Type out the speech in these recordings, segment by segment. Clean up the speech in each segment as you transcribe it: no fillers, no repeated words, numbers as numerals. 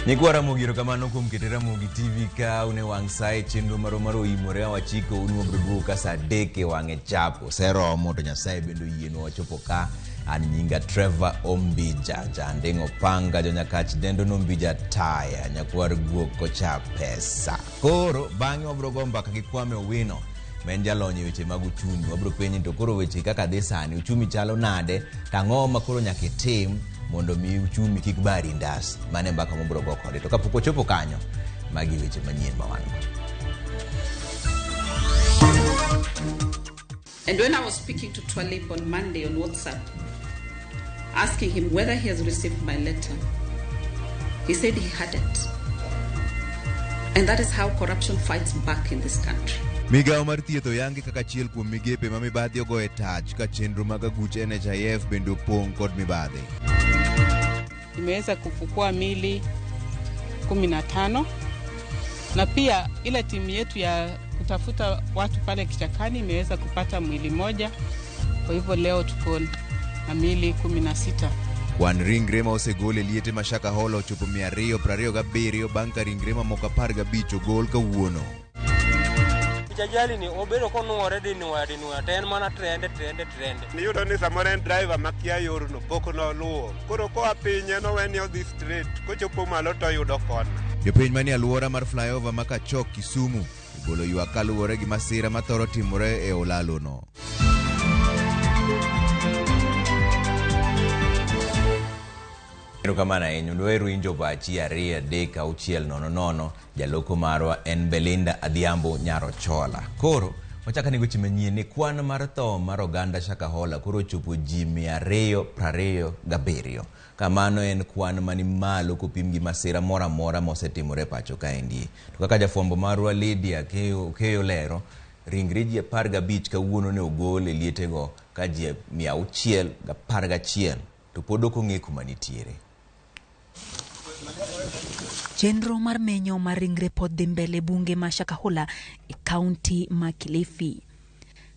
Nyikwa Ramogi erokamano kuom kete Ramogi TV ka une wang' sa e chenro marwa mar oimore awachiko un wabiro duogo ka sa adek e wang'e chap oseromo to Nyasaye bende oyienwa wachopo ka an nyinga Trevor Ombija Janding' Opanga jonyakach dendo nombija taya nyakwar guok kocha pesa koro bang'e wabiro go mbaka gi Kwame Owino ma en jalony e weche mag uchumi wabiro penje to koro weche kaka dhi sani uchumi chalo nade to ang'o ma koro nyaka itim mondo mi uchumi kik bari ndas mano e mbaka mobiro go kode to kapok ochopo kanyo magi weche manyien ma wan go And when I was speaking to Twalib on Monday on WhatsApp, asking him whether he has received my letter, he said he hadn't. And that is how corruption fights back in this country. Migawo mar thieth oyangi kaka achiel kuom migepe ma mibadhi ogoye tach ka chenro mag aguch NHIF bende opong' kod mibadhi. Imeweza kufukua mili 15 na pia ile timu yetu ya kutafuta watu pale kichakani imeweza kupata mwili moja. Kwa hivyo leo tuko na mili 16. Kwan ringre ma osegol e liete ma Shakahola ochopo 227 bang' ka ringre mamoko 15 ogol kawuono. Ajali ni obedo konuore dinuoya dinuoya to en mana trende trende trende. Niyudo ni samoro en driver makia yorno pok noluwo. Koro koa piny en owe ni odhi straight kochopo malo to oyudo kona. Jopiny manie alwora mar flyover ma Kachok Kisumu ogolo ywak kaluwore gi masira mathoro timore e olalono. Erokamano ahinya. Dwaher winjo pachi 2 3 6 0 0. Jaloko marwa en Belinda Adhiambo Nyarochola. Koro wachako ane weche manyien ni kwan mar tho mar oganda Shakahola koro ochopo ji 227. Kamano en kwan mani malo kopim gi masira moro amora mosetimore e pacho kaendi. To kaka jafwambo marwa Lydia Keyo lero, ringre ji 15 kawuono ne ogol e lietego ka ji 611 to pod ok ong'e kuma nitiere. Chenro mar menyo mar ringre pod dhi mbele bunge ma Shakahola e kaunti ma Kilifi.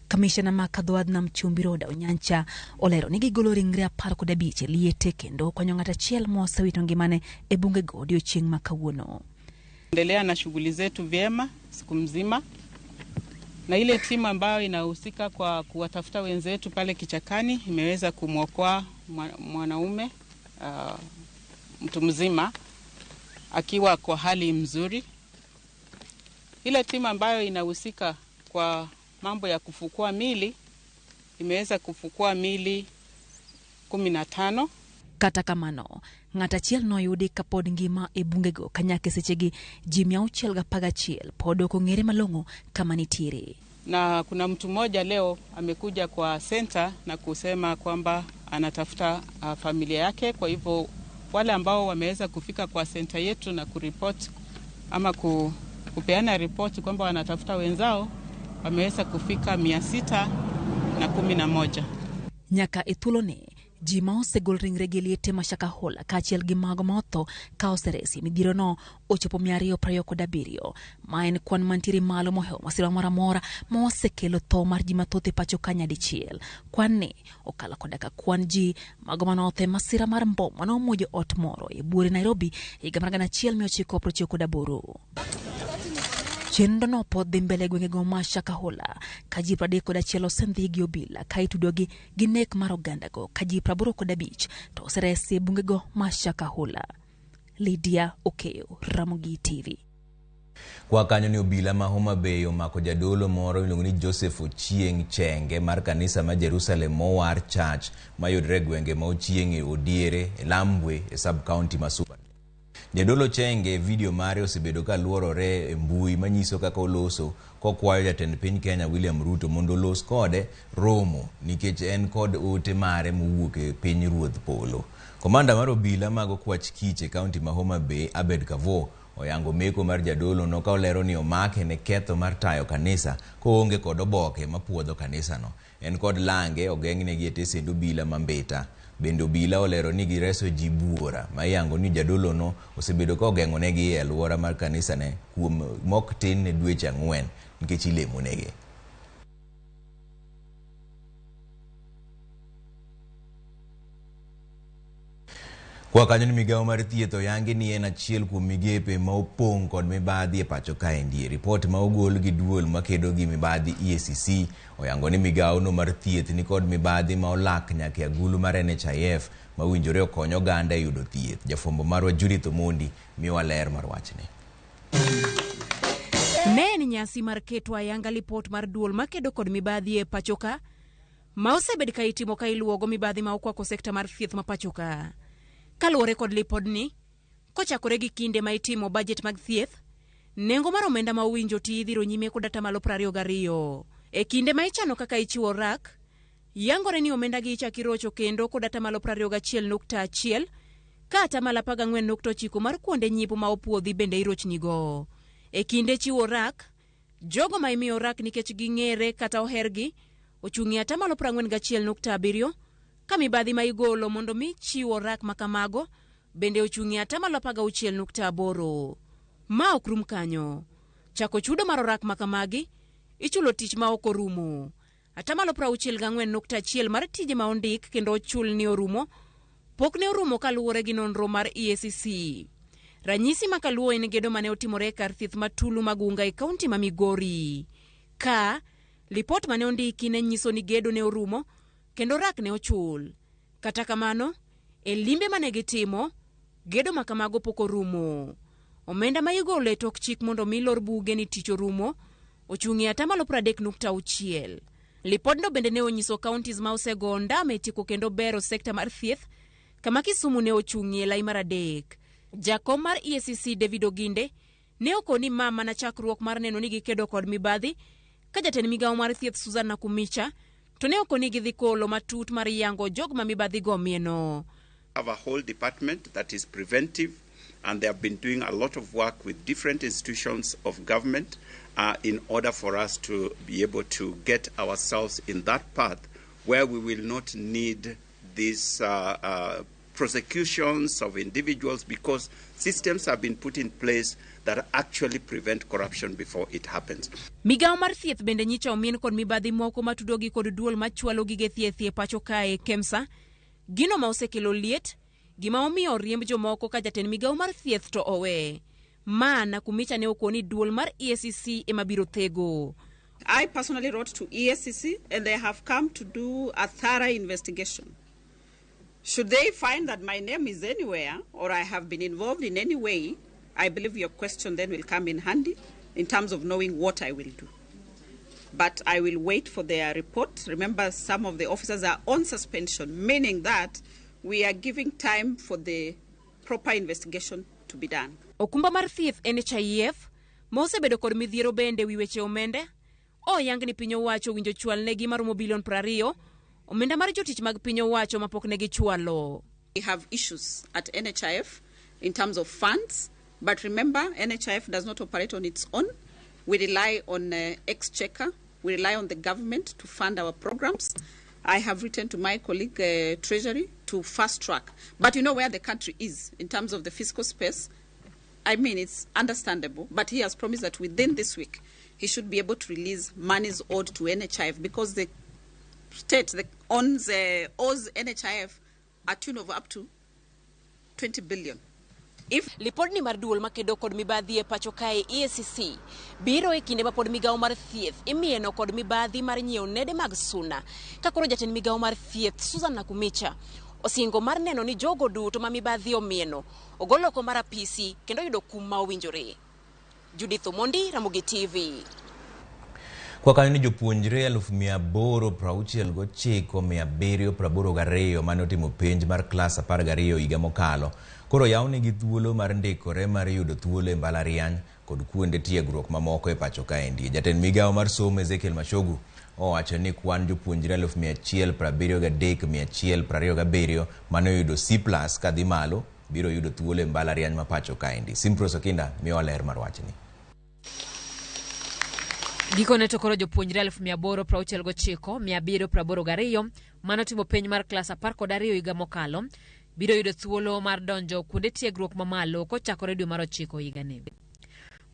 Kamishna ma Kadhoadh Nam Chumbi Roda Onyancha olero ni gigolo ringre 15 e liete kendo konyo ng'at achiel mosewito ngimane e bungego odiochieng' ma kawuono. Endelea na shughuli zetu vyema siku mzima, na ile timu ambayo inahusika kwa kuwatafuta wenzetu pale kichakani imeweza kumwokoa mwanaume mtu mzima akiwa kwa hali mzuri. Ile timu ambayo inahusika kwa mambo ya kufukua mili imeweza kufukua mili 15. Kata kamano, ng'at achiel noyudi kapod ngima e bungego kanyaka sechegi ji 611 pod ok ong'ere malong'o kama nitiere. Na kuna mtu mmoja leo amekuja kwa center na kusema kwamba anatafuta familia yake. Kwa hivyo wale ambao wameweza kufika kwa center yetu na kuripoti ama kupeana ripoti kwamba wanatafuta wenzao wameweza kufika 611. Nyaka e thuoloni, ji ma osegol ringregi e liete ma Shakahola kaachiel gi mago ma otho ka oseresi midhierono ochopo 227, ma en kwan mantiere malo mohewo masira moro amora ma osekelo tho mar ji mathoth e pacho ka nyadichiel. Kwan ni okalo koda ka kwan ji mago mane otho e masira mar mbom mane omuojo ot moro e buore Nairobi higa mar 1998. Chenrono pod dhi mbele e gwengego ma Shakahola ka ji 31 osendhi gi obila ka itudogi gi nek mar ogandago ka ji 85 to oseresi e bungego ma Shakahola. Lydia Okeyo, Ramogi TV. Kwa kanyo ni obila ma Homa Bay omako jadolo moro miluongo ni Joseph Ochieng Chenge mar kanisa ma Jerusalem Mowar Church mayudore e gwenge ma Ochieng e Odiere e Lambwe e sub county ma Suba. Jadolo Chenge video mare osebedo ka luorore e mbui manyiso kaka oloso kokwayo jatend piny Kenya William Ruto mondo olos kode romo nikech en kod ote mare mowuok e piny ruodh polo. Komanda mar obila mag okwach kich e kaunti ma Homa Bay Abed Kavo oyango meko mar jadolo no ka olero ni omake ne ketho mar tayo kanisa koonge kod oboke mapuodho kanisano. En kod lange ogeng'negi e tesend obila ma Mbita. Bende obila olero ni gireso ji buora ma iyango ni jadolono osebedo ka ogeng'onegi e alwora mar kanisane kuom mok tin ne dweche 4 nikech ilemonegi. Kwa kanyo ni migawo mar thieth oyangi ni en achiel kuom migepe ma opong' kod mibadhi e pacho kaendi. Ripot ma ogol gi duol makedo gi mibadhi EACC oyango ni migawo no mar thieth ni kod mibadhi ma olak nyaka e agulu mar NHIF ma owinjore okony oganda e yudo thieth. Jafwambo marwa Judith Omondi miyowa ler mar wachni. Ne en nyasi mar keto ayanga lipot mar duol makedo kod mibadhi e pachoka ma osebed ka itimo ka iluwogo mibadhi ma okwako sekta mar thieth ma pachoka. Kaluwore kod lipodni, kochakore gi kinde ma itimo bajet mag thieth, nengo mar omenda ma owinjo ti dhiro nyime kod atamalo 22. E kinde ma ichano kaka ichiwo rak, yangore ni omenda gi ichak irocho kendo kod atamalo 21.1 ka atamalo 14.9 mar kuonde nyiepo ma opuodhi bende irochnigo. E kinde chiwo rak, jogo ma imiyo rak nikech ging'ere kata ohergi ochung' e atamalo 41.7 ka mibadhi ma igolo mondo mi chiwo rak ma kamago bende ochung' e atamalo 16.8. Ma ok rum kanyo. Chako chudo mar orak ma kamagi ichulo tich ma ok orumo. Atamalo 64.1 mar tije ma ondik kendo ochul ni orumo pok ne orumo kaluwore gi nonro mar EACC. Ranyisi ma kaluwo en gedo mane otimore e kar thieth ma Tulu Magunga e kaunti ma Migori. Ka lipot mane ondiki ne nyiso ni gedo ne orumo kendo rak ne ochul. Kata kamano, e limbe mane gitimo, gedo ma kamago pok orumo. Omenda ma igolo e tok chik mondo mi lor buge ni tich orumo ochung' e atamalo 30.6. Lipodno bende ne onyiso counties ma osego ondamo e tieko kendo bero sekta mar thieth kama Kisumu ne ochung'ie lai mar adek. Jakom mar EACC David Oginde ne okoni ma mana chakruok mar neno ni gikedo kod mibadhi ka jatend migawo mar thieth Susan Nakhumicha to ne okoni gidhi kolo matut mar yango jog ma mibadhi go mieno. Have a whole department that is preventive, and they have been doing a lot of work with different institutions of government in order for us to be able to get ourselves in that path where we will not need these prosecutions of individuals, because systems have been put in place that actually prevent corruption before it happens. Migawo mar thieth bende nyicha omien kod mibadhi moko matudogi kod duol machwalo gige thieth e pacho kae KEMSA, gino ma osekelo liet, gima omiyo oriemb jomoko ka jatend migawo mar thieth to owe. Ma Nakhumicha ne okoni duol mar EACC ema biro thego. I personally wrote to EACC and they have come to do a thorough investigation. Should they find that my name is anywhere or I have been involved in any way, I believe your question then will come in handy in terms of knowing what I will do. But I will wait for their report. Remember, some of the officers are on suspension, meaning that we are giving time for the proper investigation to be done. Okumba mar thieth NHIF ma osebedo kod midhiero bende wi weche omenda oyang ni piny owacho owinjo chwalnegi maromo bilion 20 omenda mar jotich mag piny owacho mapok ne gichwalo. We have issues at NHIF in terms of funds, but remember, NHIF does not operate on its own. We rely on Exchequer, we rely on the government to fund our programs. I have written to my colleague, Treasury, to fast track. But you know where the country is in terms of the fiscal space. I mean, it's understandable, but he has promised that within this week, he should be able to release monies owed to NHIF, because the state that owes NHIF a tune of up to 20 billion. If Lipodni mar duol makedo kod mibadhi e pacho kae EACC biro e kinde ma pod migawo mar thieth imieno kod mibadhi mar nyiewo nede mag suna ka koro jatend migawo mar thieth Susan Nakhumicha osingo mar neno ni jogo duto ma mibadhi omieno ogol oko mar apisi kendo yudo kum ma owinjore. Judith Omondi, Ramogi TV. Kwa kanyo ni jopuonjre 869,782 mane otimo penj mar klas 12 higa mokalo koro yawnegi thuolo mar ndikore mar yudo thuolo e mbalariany kod kuonde tiegruok mamoko e pacho kaendi. Jatend migawo mar somo Ezekiel Machogu owacho ni kwan jopuonjre 173,127 mane oyudo C+ kadhi malo biro yudo thuolo e mbalariany ma pacho kaendi. Simpros Okinda miyowa ler mar wachni. Gikone to koro jopuonjre 869,782 mane otimo penj mar klas 12 higa mokalo biro yudo thuolo mar donjo kuonde tiegruok mamalo kochakore dwe mar 9 higani.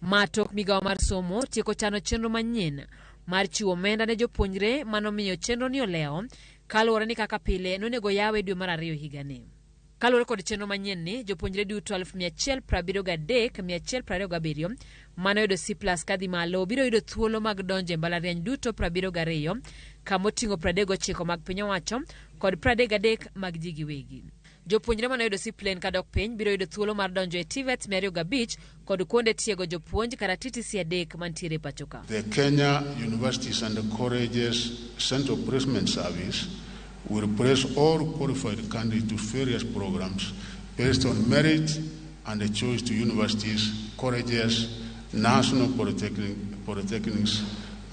Ma tok migawo mar somo tieko chano chenro manyien mar chiwo omenda ne jopuonjre manomiyo chenro ni olewo kaluwore ni kaka pile nonego yawe dwe mar 2 higani. Kaluwore kod chenro manyien ni, jopuonjre duto 173,127 mane oyudo C+ kadhi malo biro yudo thuolo mag donjo e mbalariany duto 72 kama oting'o 39 mag piny owacho kod 33 mag ji giwegi. Jopuonjre mane oyudo C plain kadok piny biro yudo thuolo mar donjo e TVETs 205 kod kuonde tiego jopuonj kata TTC 3 mantiere pacho ka. The Kenya Universities and Colleges Central Placement Service will place all qualified candidates to various programs based on merit and the choice to universities, colleges, national polytechnics,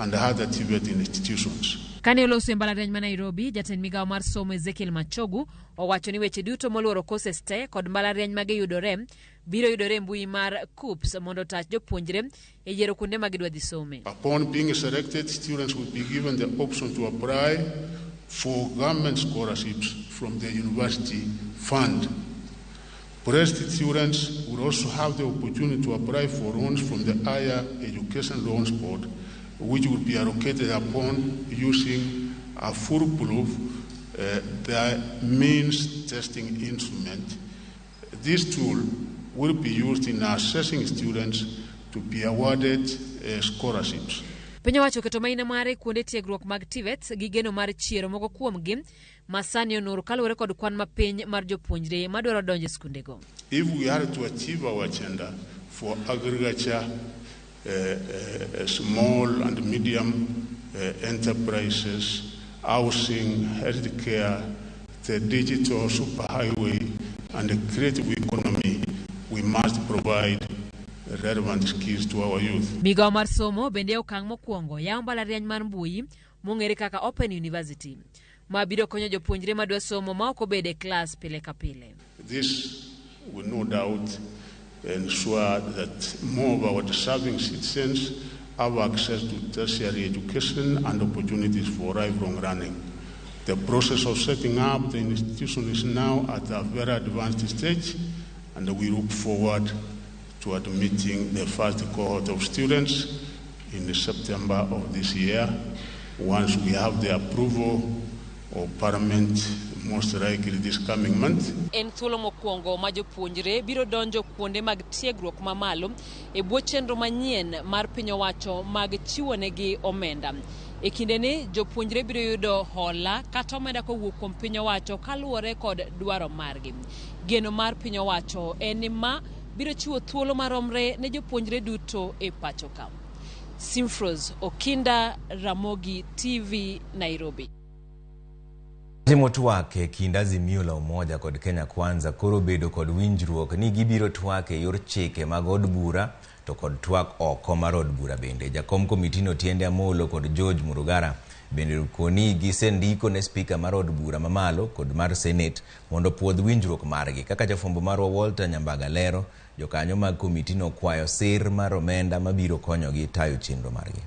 and other TVET institutions. Kane oloso e mbalariany ma Nairobi, jatend migawo mar somo Ezekiel Machogu owacho ni weche duto moluoro courses te kod mbalariany ma giyudore biro yudore e mbui mar KUCCPS mondo otach jopuonjre e yiero kuonde ma gidwa dhi some. Upon being selected, students will be given the option to apply for government scholarships from the university fund. Placed students will also have the opportunity to apply for loans from the Higher Education Loans Board, which will be allocated upon using a foolproof the means testing instrument. This tool will be used in assessing students to be awarded scholarships. Piny owacho oketo maina mare kuonde tiegruok mag TVETs gi geno mar chiero moko kuomgi ma sani onur kaluwore kod kwan mapiny mar jopuonjre madwaro donjo e skundego. If we are to achieve our agenda for agriculture, small and medium enterprises, housing, healthcare, the digital superhighway, and the creative economy, we must provide relevant skills to our youth. Migawo mar somo bende e okang' mokwongo yawo mbalariany mar mbui mong'ere kaka Open University ma biro konyo jopuonjre madwa somo ma ok obedo e klas pile ka pile. This will no doubt ensure that more of our deserving citizens have access to tertiary education and opportunities for lifelong learning. The process of setting up the institution is now at a very advanced stage, and we look forward to admitting the first cohort of students in September of this year, once we have the approval of Parliament, most likely this coming month. En thuolo mokwongo ma jopuonjre biro donjo kuonde mag tiegruok mamalo e bwo chenro manyien mar piny owacho mag chiwonegi omenda. E kindeni jopuonjre biro yudo hola kata omenda kowuok kuom piny owacho kaluwore kod dwaro margi. Geno mar piny owacho en ni ma biro chiwo thuolo maromre ne jopuonjre duto e pacho ka. Simfros Okinda, Ramogi TV, Nairobi. Timo twak e kind Azimio la Umoja kod Kenya Kwanza koro bedo kod winjruok ni gibiro twak e yor chike mag od bura to kod twak oko mar od bura bende. Jakom komitino Tiende Amolo kod George Murugara bende koni gisendiko ne spika mar od bura mamalo kod mar Senate mondo puodh winjruok margi. Kaka jafwambo marwa Walter Nyambaga lero, jokanyo mag komitino kwayo sir mar omenda mabiro konyogi tayo chenro margi.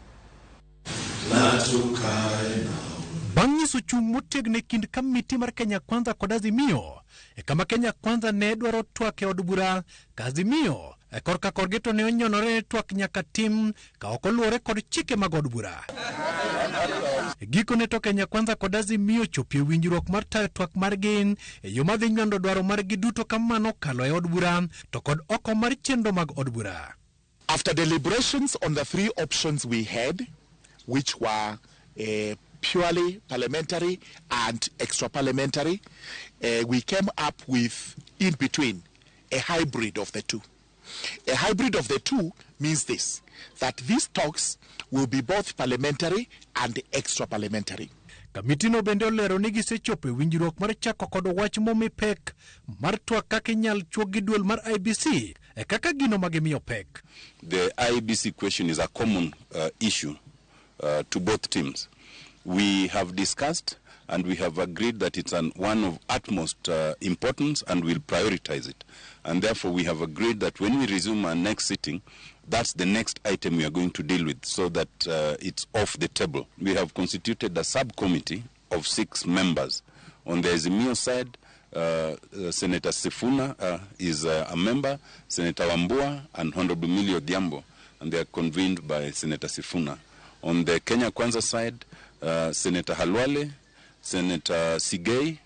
Bang' nyiso chung' motegno e kind kamiti mar Kenya Kwanza kod Azimio, e kama Kenya Kwanza ne dwaro twak e od bura, ka Azimio e korka korgi to ne onyonore ni twak nyaka tim ka ok oluwore kod chike mag od bura. Gikone to Kenya Kwanza kod Azimio chopo e winjruok mar tayo twak margi e yo madhi nywando dwaro margi duto ka mano okalo e od bura to kod oko mar chenro mag od bura. After deliberations on the three options we had, which were purely parliamentary and extra parliamentary, we came up with in between, a hybrid of the two. A hybrid of the two means this, that these talks will be both parliamentary and extra parliamentary. Kamitino bende olero ni gisechopo e winjruok mar chako kod wach momi pek mar twak kaka inyal chuog gi duol mar IEBC e kaka gino ma gimiyo pek. The IEBC question is a common issue to both teams. We have discussed and we have agreed that it's one of utmost importance and we'll prioritize it. And therefore we have agreed that when we resume our next sitting, that's the next item we are going to deal with so that it's off the table. We have constituted a subcommittee of 6 members. On the Azimio side, Senator Sifuna is a member, Senator Wambua and Honorable Millie Odhiambo, and they are convened by Senator Sifuna. On the Kenya Kwanza side, Senator Khalwale, Senator Sigei,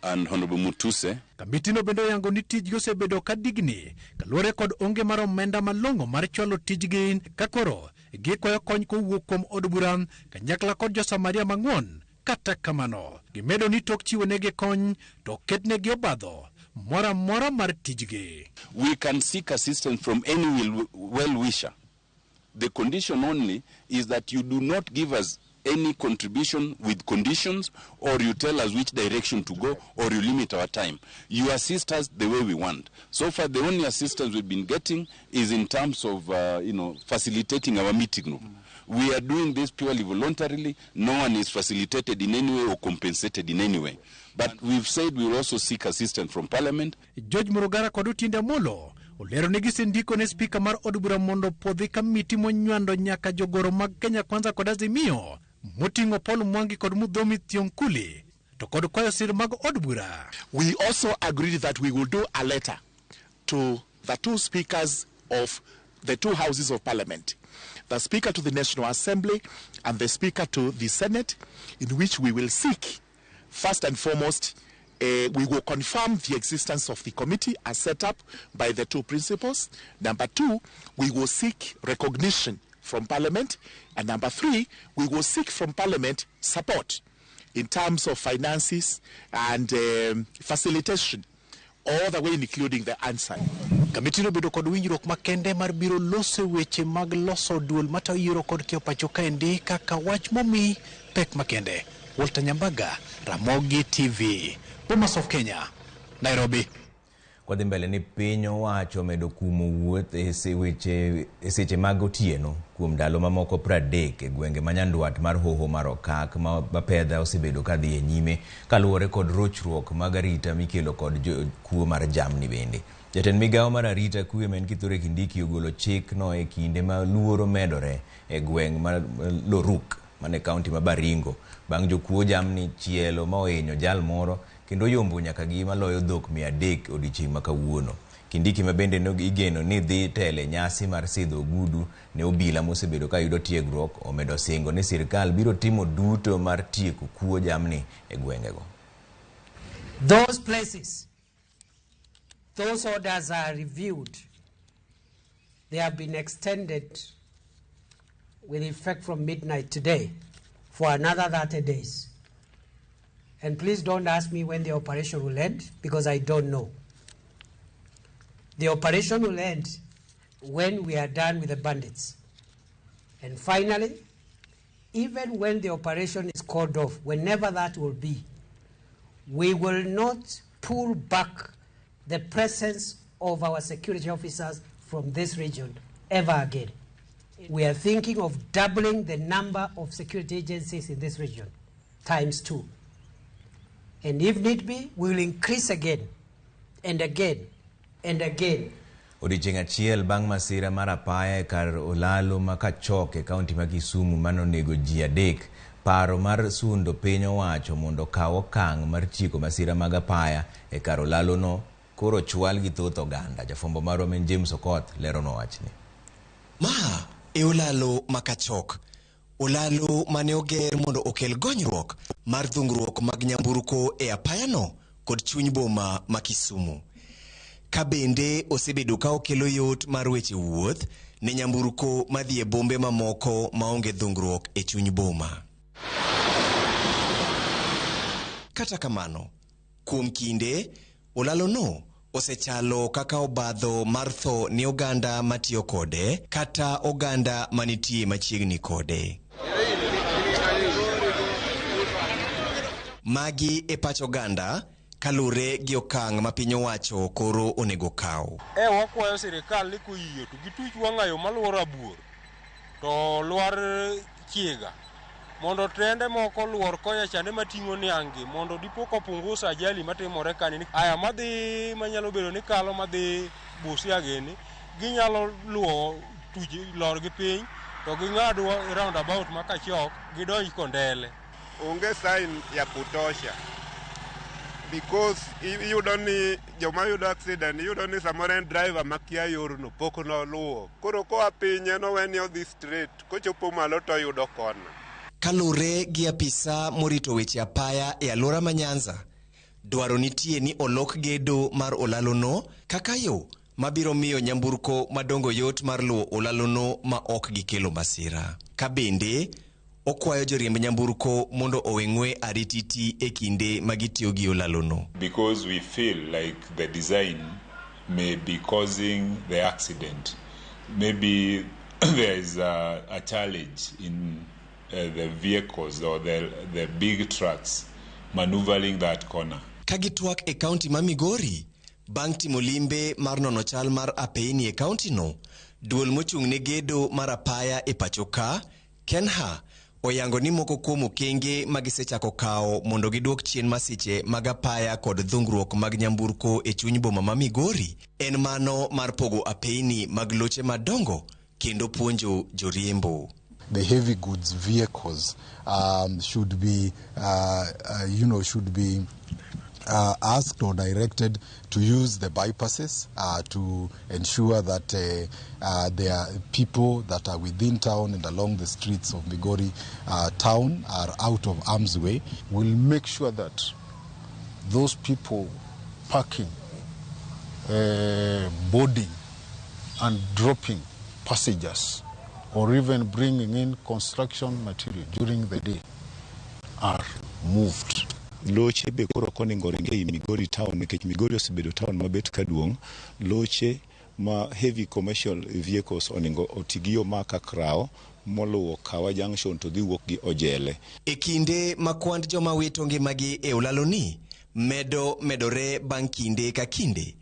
and Honorable Mutuse. Kamitino bende oyango ni tijgi osebedo ka digni kaluwore kod onge mar omenda malong'o mar chwalo tijgi ka koro gikwayo kony kowuok kuom od bura kanyakla kod jo-Samaria mang'won. Kata kamano, gimedo ni tok chiwonegi kony to oketnegi obadho moro amora mar tijgi. We can seek assistance from any well-wisher. The condition only is that you do not give us any contribution with conditions, or you tell us which direction to go, or you limit our time. You assist us the way we want. So far, the only assistance we've been getting is in terms of, facilitating our meeting room. We are doing this purely voluntarily. No one is facilitated in any way or compensated in any way. But we've said we will also seek assistance from Parliament. George Murugara kod Otiende Amolo olero ni gisendiko ne spika mar od bura mondo puodhi kamiti monywando nyaka jogoro mag Kenya Kwanza kod Azimio moting'o Paul Mwangi kod Muthomi Thiong'kuli to kod kwayo sir mag od bura. We also agreed that we will do a letter to the two speakers of the two houses of parliament, the speaker to the National Assembly and the speaker to the Senate, in which we will seek, first and foremost, we will confirm the existence of the committee as set up by the two principals. Number two, we will seek recognition from Parliament. And number three, we will seek from Parliament support in terms of finances and facilitation, all the way including the answer. Kamitino bedo kod winjruok makende mar biro loso weche mag loso duol matayo yiero kod kiewo pacho kaendi kaka wach momi pek makende. Walter Nyambaga, Ramogi TV, Bomas of Kenya, Nairobi. Kwadhi mbele ni piny owacho omedo kumo wuoth e seche mag otieno kuom ndalo mamoko 30 e gwenge ma nyandwat mar hoho mar Okak ma Bapedha osebedo kadhi e nyime kaluwore kod rochruok mag arita mikelo kod kuo mar jamni bende. Jatend migawo mar arita kwe ma en Kithure Kindiki ogolo chik no e kinde ma luoro medore e gweng' mar Loruk mane kaunti ma Baringo bang' jokuo jamni chielo ma ohinyo jal moro kendo yombo nyaka gi maloyo dhok 300 odiochieng' ma kawuono. Kindiki ma bende igeno ni dhi tele nyasi mar sidho ogudu ne obila mosebedo ka yudo tiegruok omedo singo ni sirkal biro timo duto mar tieko kuo jamni e gwengego. Those places, those orders are reviewed. They have been extended with effect from midnight today for another 30 days. And please don't ask me when the operation will end, because I don't know. The operation will end when we are done with the bandits. And finally, even when the operation is called off, whenever that will be, we will not pull back the presence of our security officers from this region ever again. We are thinking of doubling the number of security agencies in this region, times 2. And if need be, we will increase again and again and again. Odiechieng' achiel bang' masira mar apaya e kar olalo ma Kachok e kaunti ma Kisumu manonego ji 3, paro mar sundo piny owacho mondo okaw okang' mar tieko masira mag apaya e kar olalono koro chwal gi thoth oganda. Jafwambo marwa ma en James Okoth leronwa wachni. Ma e olalo ma Kachok, olalo mane oger mondo okel gonyruok mar dhungruok mag nyamburko e apayano kod chuny boma ma Kisumu. Ka bende osebedo ka okelo yot mar weche wuoth ne nyamburko madhi e bombe mamoko maonge dhungruok e chuny boma. Kata kamano, kuom kinde, olalono osechalo kaka obadho mar tho ne oganda matiyo kode kata oganda manitie machiegni kode. Magi e pach oganda kalure gi okang' ma piny owacho koro onego kaw. E wakwayo sirikal ni koyie to gituch wang'ayo maluoro Abuor to lwar Chiga mondo trende moko luor koya chande mating'o niang' gi mondo dipo kopungusa ajali matimore kani. Aya madhi manyalo bedo ni kalo madhi Busia gini ginyalo luwo tuch lor gi piny to ging'ad roundabout ma Kachok gidonj Kondele. Onge sign ya kutosha because iyudo ni joma yudo accident iyudo ni samoro en driver makia yorno pok noluwo, koro koa piny en owe ni odhi straight, kochopo malo to oyudo kona. Kalure gi apisa morito weche apaya e alwora ma Nyanza, Dwaro nitie ni olok gedo mar olalono kaka yo mabiro miyo nyamburko madongo yot mar luwo olalono ma ok gikelo masira. Ka bende okwayo joriemb nyamburko mondo owe ng'we arititi e kinde ma gitiyo gi olalono. Because we feel like the design may be causing the accident. Maybe there is a challenge in the vehicles or the big trucks maneuvering that corner. Ka gitwak e kaunti ma Migori, bang' timo limbe mar nono chal mar apeyni e kauntino, duol mochung' ne gedo mar apaya e pacho ka, KENHA, oyango ni moko kuom okenge ma gisechako kawo mondo giduok chien masiche mag apaya kod dhungruok mag nyamburko e chuny boma ma Migori en mano mar pogo apeyni mag loche madongo kendo puonjo joriembo. The heavy goods vehicles should be, should be asked or directed to use the bypasses to ensure that there are people that are within town and along the streets of Migori town are out of harm's way. We'll make sure that those people parking, boarding and dropping passengers or even bringing in construction material during the day are moved. Loche be koro ok onego ring ei Migori town nikech Migori osebedo town mabet kaduong'. Loche ma heavy commercial vehicles onego oti gi yo ma Kakrao moluwo Kawa Junction to dhi wuok gi Ojele. E kinde ma kwand joma wito ngimagi e olaloni medo medore bang' kinde ka kinde,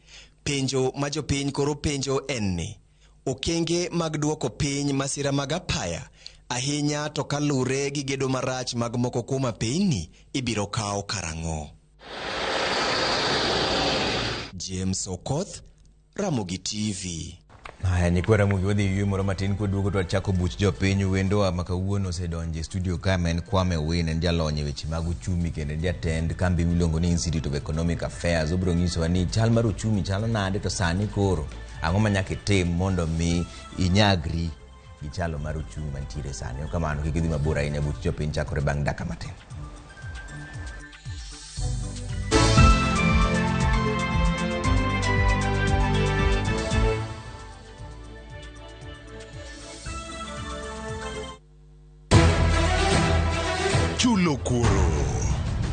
penjo ma jopiny koro penjo en ni okenge mag duoko piny masira mag apaya ahinya to kalure gi gedo marach mag moko kuom apeyni ibiro kawo karang'o. James Okoth, Ramogi TV. Haya, nyikwa Ramogi wadhi yweyo moro matin kwaduogo to wachako buch jopiny. Wendowa ma kawuono osedonjo e studio ka ma en Kwame Owino, en jalony e weche mag uchumi kendo en jatend kambi miluongo ni Institute of Economic Affairs. Obiro nyisowa ni chal mar uchumi chalo nade to sani koro ang'o ma nyaka itim mondo mi inyagri gi chalo mar uchumi mantiere sani. Okamano kik idhi mabor ahinya, buch jopiny chakore bang' dakika matin. Chulo kuoro.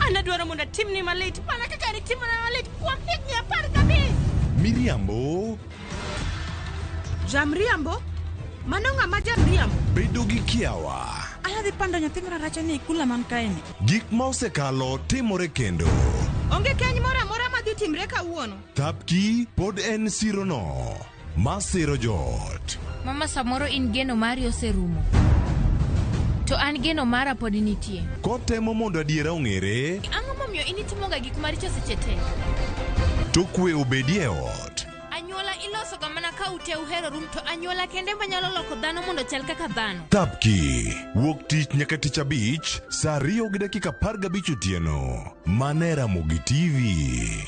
An adwaro mondo atimni malit mana kaka nitimona malit kuom higni 15. Miriambo. Jamriambo? Mano ng'ama jamriambo? Bedo gi kiawa. An adhi pando nyathi mararacha ni e kula man kaeni. Gik ma osekalo timore kendo. Onge keny moro amora madhi timre kawuono. Thapki pod en sirono ma siro joot. Mama, samoro in geno mari oserumo. To an geno mara pod nitie. Kotemo mondo adiera ong'ere. Ang'o momiyo in itimoga gik maricho seche te? To kwe obedie e ot. Anyuola ilosoga mana ka ute uheroru to anyuola kende manyalo loko dhano mondo chal kaka dhano. Thapki wuok tich nyaka tich abich saa 2:15 otieno. Mana e Ramogi TV.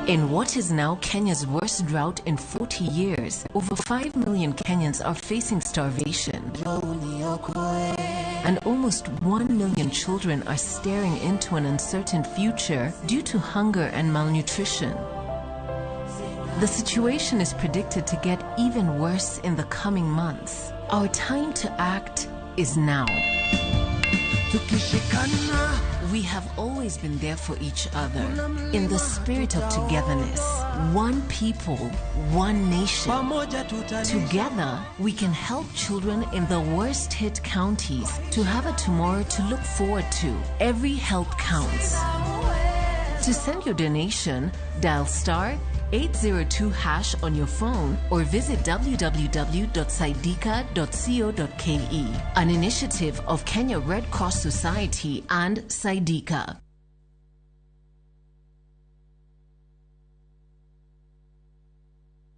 In what is now Kenya's worst drought in 40 years, over 5 million Kenyans are facing starvation. And almost 1 million children are staring into an uncertain future due to hunger and malnutrition. The situation is predicted to get even worse in the coming months. Our time to act is now. We have always been there for each other in the spirit of togetherness. One people, one nation. Together, we can help children in the worst hit counties to have a tomorrow to look forward to. Every help counts. To send your donation, dial star 802 hash on your phone or visit www.saidika.co.ke. An initiative of Kenya Red Cross Society and Saidika.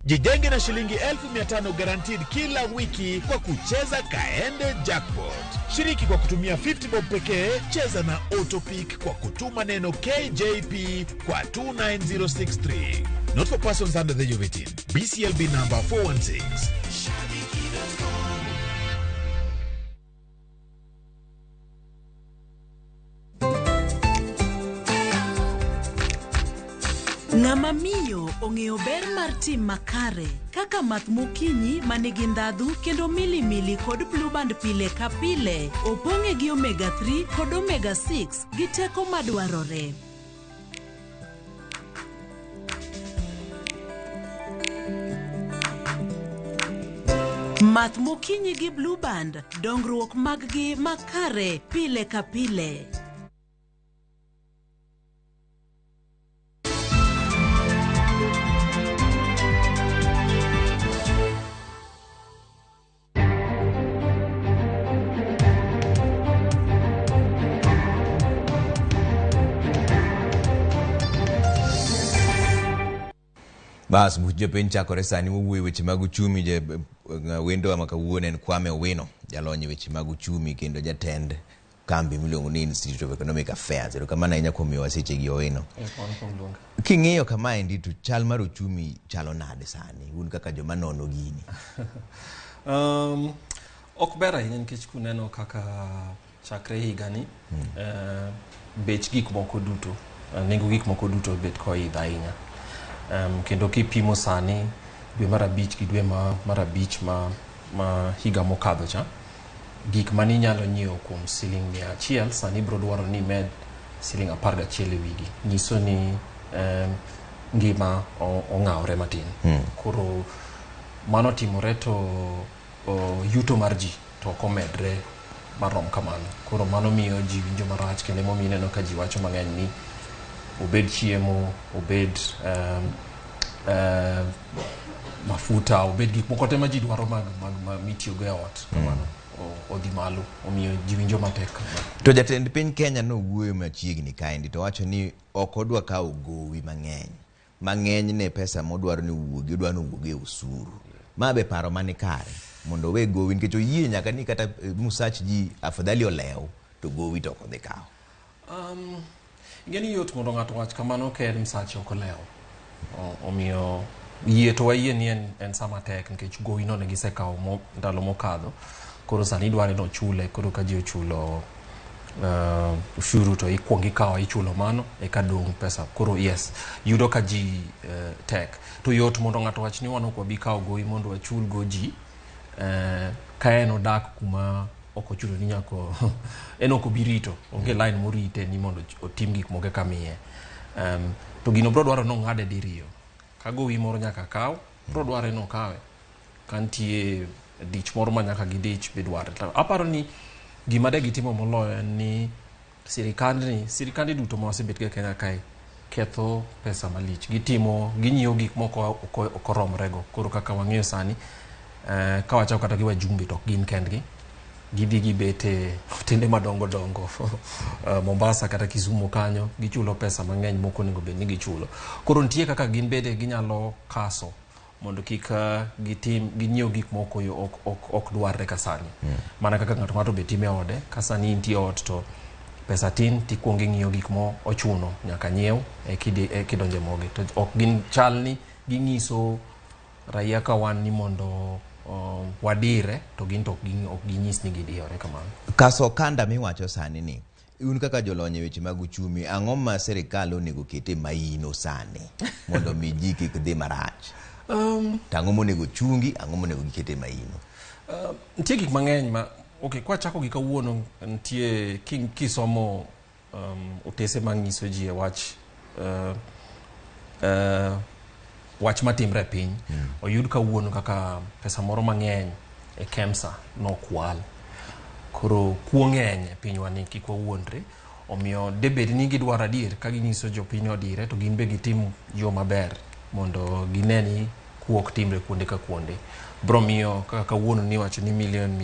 Jijenge na shilingi 1500 guaranteed kila wiki kwa kucheza Kaende Jackpot. Shiriki kwa kutumia 50 bob pekee, cheza na Autopick kwa kutuma neno KJP kwa 29063. Not for persons under the age of 18. BCLB number 416. Ng'ama miyo ong'eyo ber mar tim makare kaka math mokinyi ma nigi ndhadhu kendo milimili kod Blue Band pile ka pile opong'e gi omega 3 kod omega 6 gi teko madwarore. Math mokinyi gi Blue Band, dongruok maggi makare pile ka pile. Bas, buch jopiny chakore sani wawuoyo weche mag uchumi. Wendowa ma kawuono en Kwame Owino, jalony e weche mag uchumi kendo jatend kambi miluongo ni Institute of Economic Affairs. Erokamano ahinya kuom miyowa sechegi Owino. King'iyo kamaendi to chal mar uchumi chalo nade sani, un kaka joma nono gini? Ok ber ahinya nikech kuneno kaka chakre higani bech gik moko duto, nengo gik moko duto bet koidho ahinya. Kendo kipimo sani dwe mar abich gi dwe mar abich ma higa mokadho cha, gik mane inyalo nyiewo kuom siling 100 sani biro dwaro ni imed siling 11 e wigi. Nyiso ni ngima ong'awore matin. Koro mano timore to yuto mar ji to ok omedre marom kamano. Koro mano miyo ji winjo marach kendo emomiyo ineno ka ji wacho mang'eny ni obed chiemo, obed mafuta, obed gik moko te ma ji dwaro mag mitiyogo e ot kamano odhi malo, omiyo ji winjo matek. To jatend piny Kenya nowuoyo machiegni kaendi to wacho ni ok odwa kawo gowi mang'eny. Mang'eny ne pesa modwaro ni owuogi, odwaro ni owuogi e osuru. Ma be paro mani kare mondo owe gowi nikech oyie nyaka ni kata musach ji afadhali olew to gowi to ok odhi kawo. Ing'e ni yot mondo ng'ato wach kamano ka en msache ok olewo. Omiyo yie to wayie ni en sama tek nikech gowi no ne gisekawo ndalo mokadho. Koro sani idware ni ochule, koro ka ji ochulo ushuru to ikuongo ikawo ichulo mano eka dong' pesa. Koro yes, yudo ka ji tek. To yot mondo ng'ato wach ni wan ok wabi kawo gowi mondo wachul go ji ka en odak kuma ok ochuno ni nyaka en ok obi rito, onge line morite ni mondo otim gik moko eka miye. To gino biro dwaro ni ong'ade diriyo. Ka gowi moro nyaka kaw, biro dware ni okawe. Ka nitie dich moro ma nyaka gidich be dware. Aparo ni gima de gitimo moloyo en ni sirikande duto ma osebet go e Kenya kae ketho pesa malich. Gitimo, ginyiewo gik moko ok oromre go. Koro kaka wang'eyo sani, ka wachako kata gi wajumbe to ok gin kendgi. Gidhi gibet e otende madongo dongo Mombasa kata Kisumu kanyo, gichulo pesa mang'eny mok onego bed ni gichulo. Koro nitie kaka gin bende ginyalo kaso mondo kik gitim ginyiew gik moko ok dwarre ka sani. Mana kaka ng'ato ng'ato be timo e ode, ka sani intie ot to pesa tin tikuongo ing'iyo gik mo ochuno nyaka nyiew ekidonjo e mogi. To ok gin chal ni ging'iso raia ka wan ni mondo wadire to gin to ok ginyis ni gidiyore kamano. Kaso okanda miwacho sani ni, un kaka jolony e weche mag uchumi, ang'o ma sirikal onego ket e maino sani mondo mi ji kik dhi marach? To ang'o monego chungi, ang'o monego giket e maino? Nitie gik mang'eny ma okay, kwachako gi kawuono nitie kisomo otese manyiso ji e wach wach matimre e piny. Oyud kawuono kaka pesa moro mang'eny e KEMSA nokwal. Koro kuo ng'eny e pinywa ni kik wawuondre. Omiyo debed ni gidwaro adier ka ginyiso jopiny odire to gin be gitim yo maber mondo gine ni kuo ok timre kuonde ka kuonde. Bro miyo kaka kawuono niwacho ni milion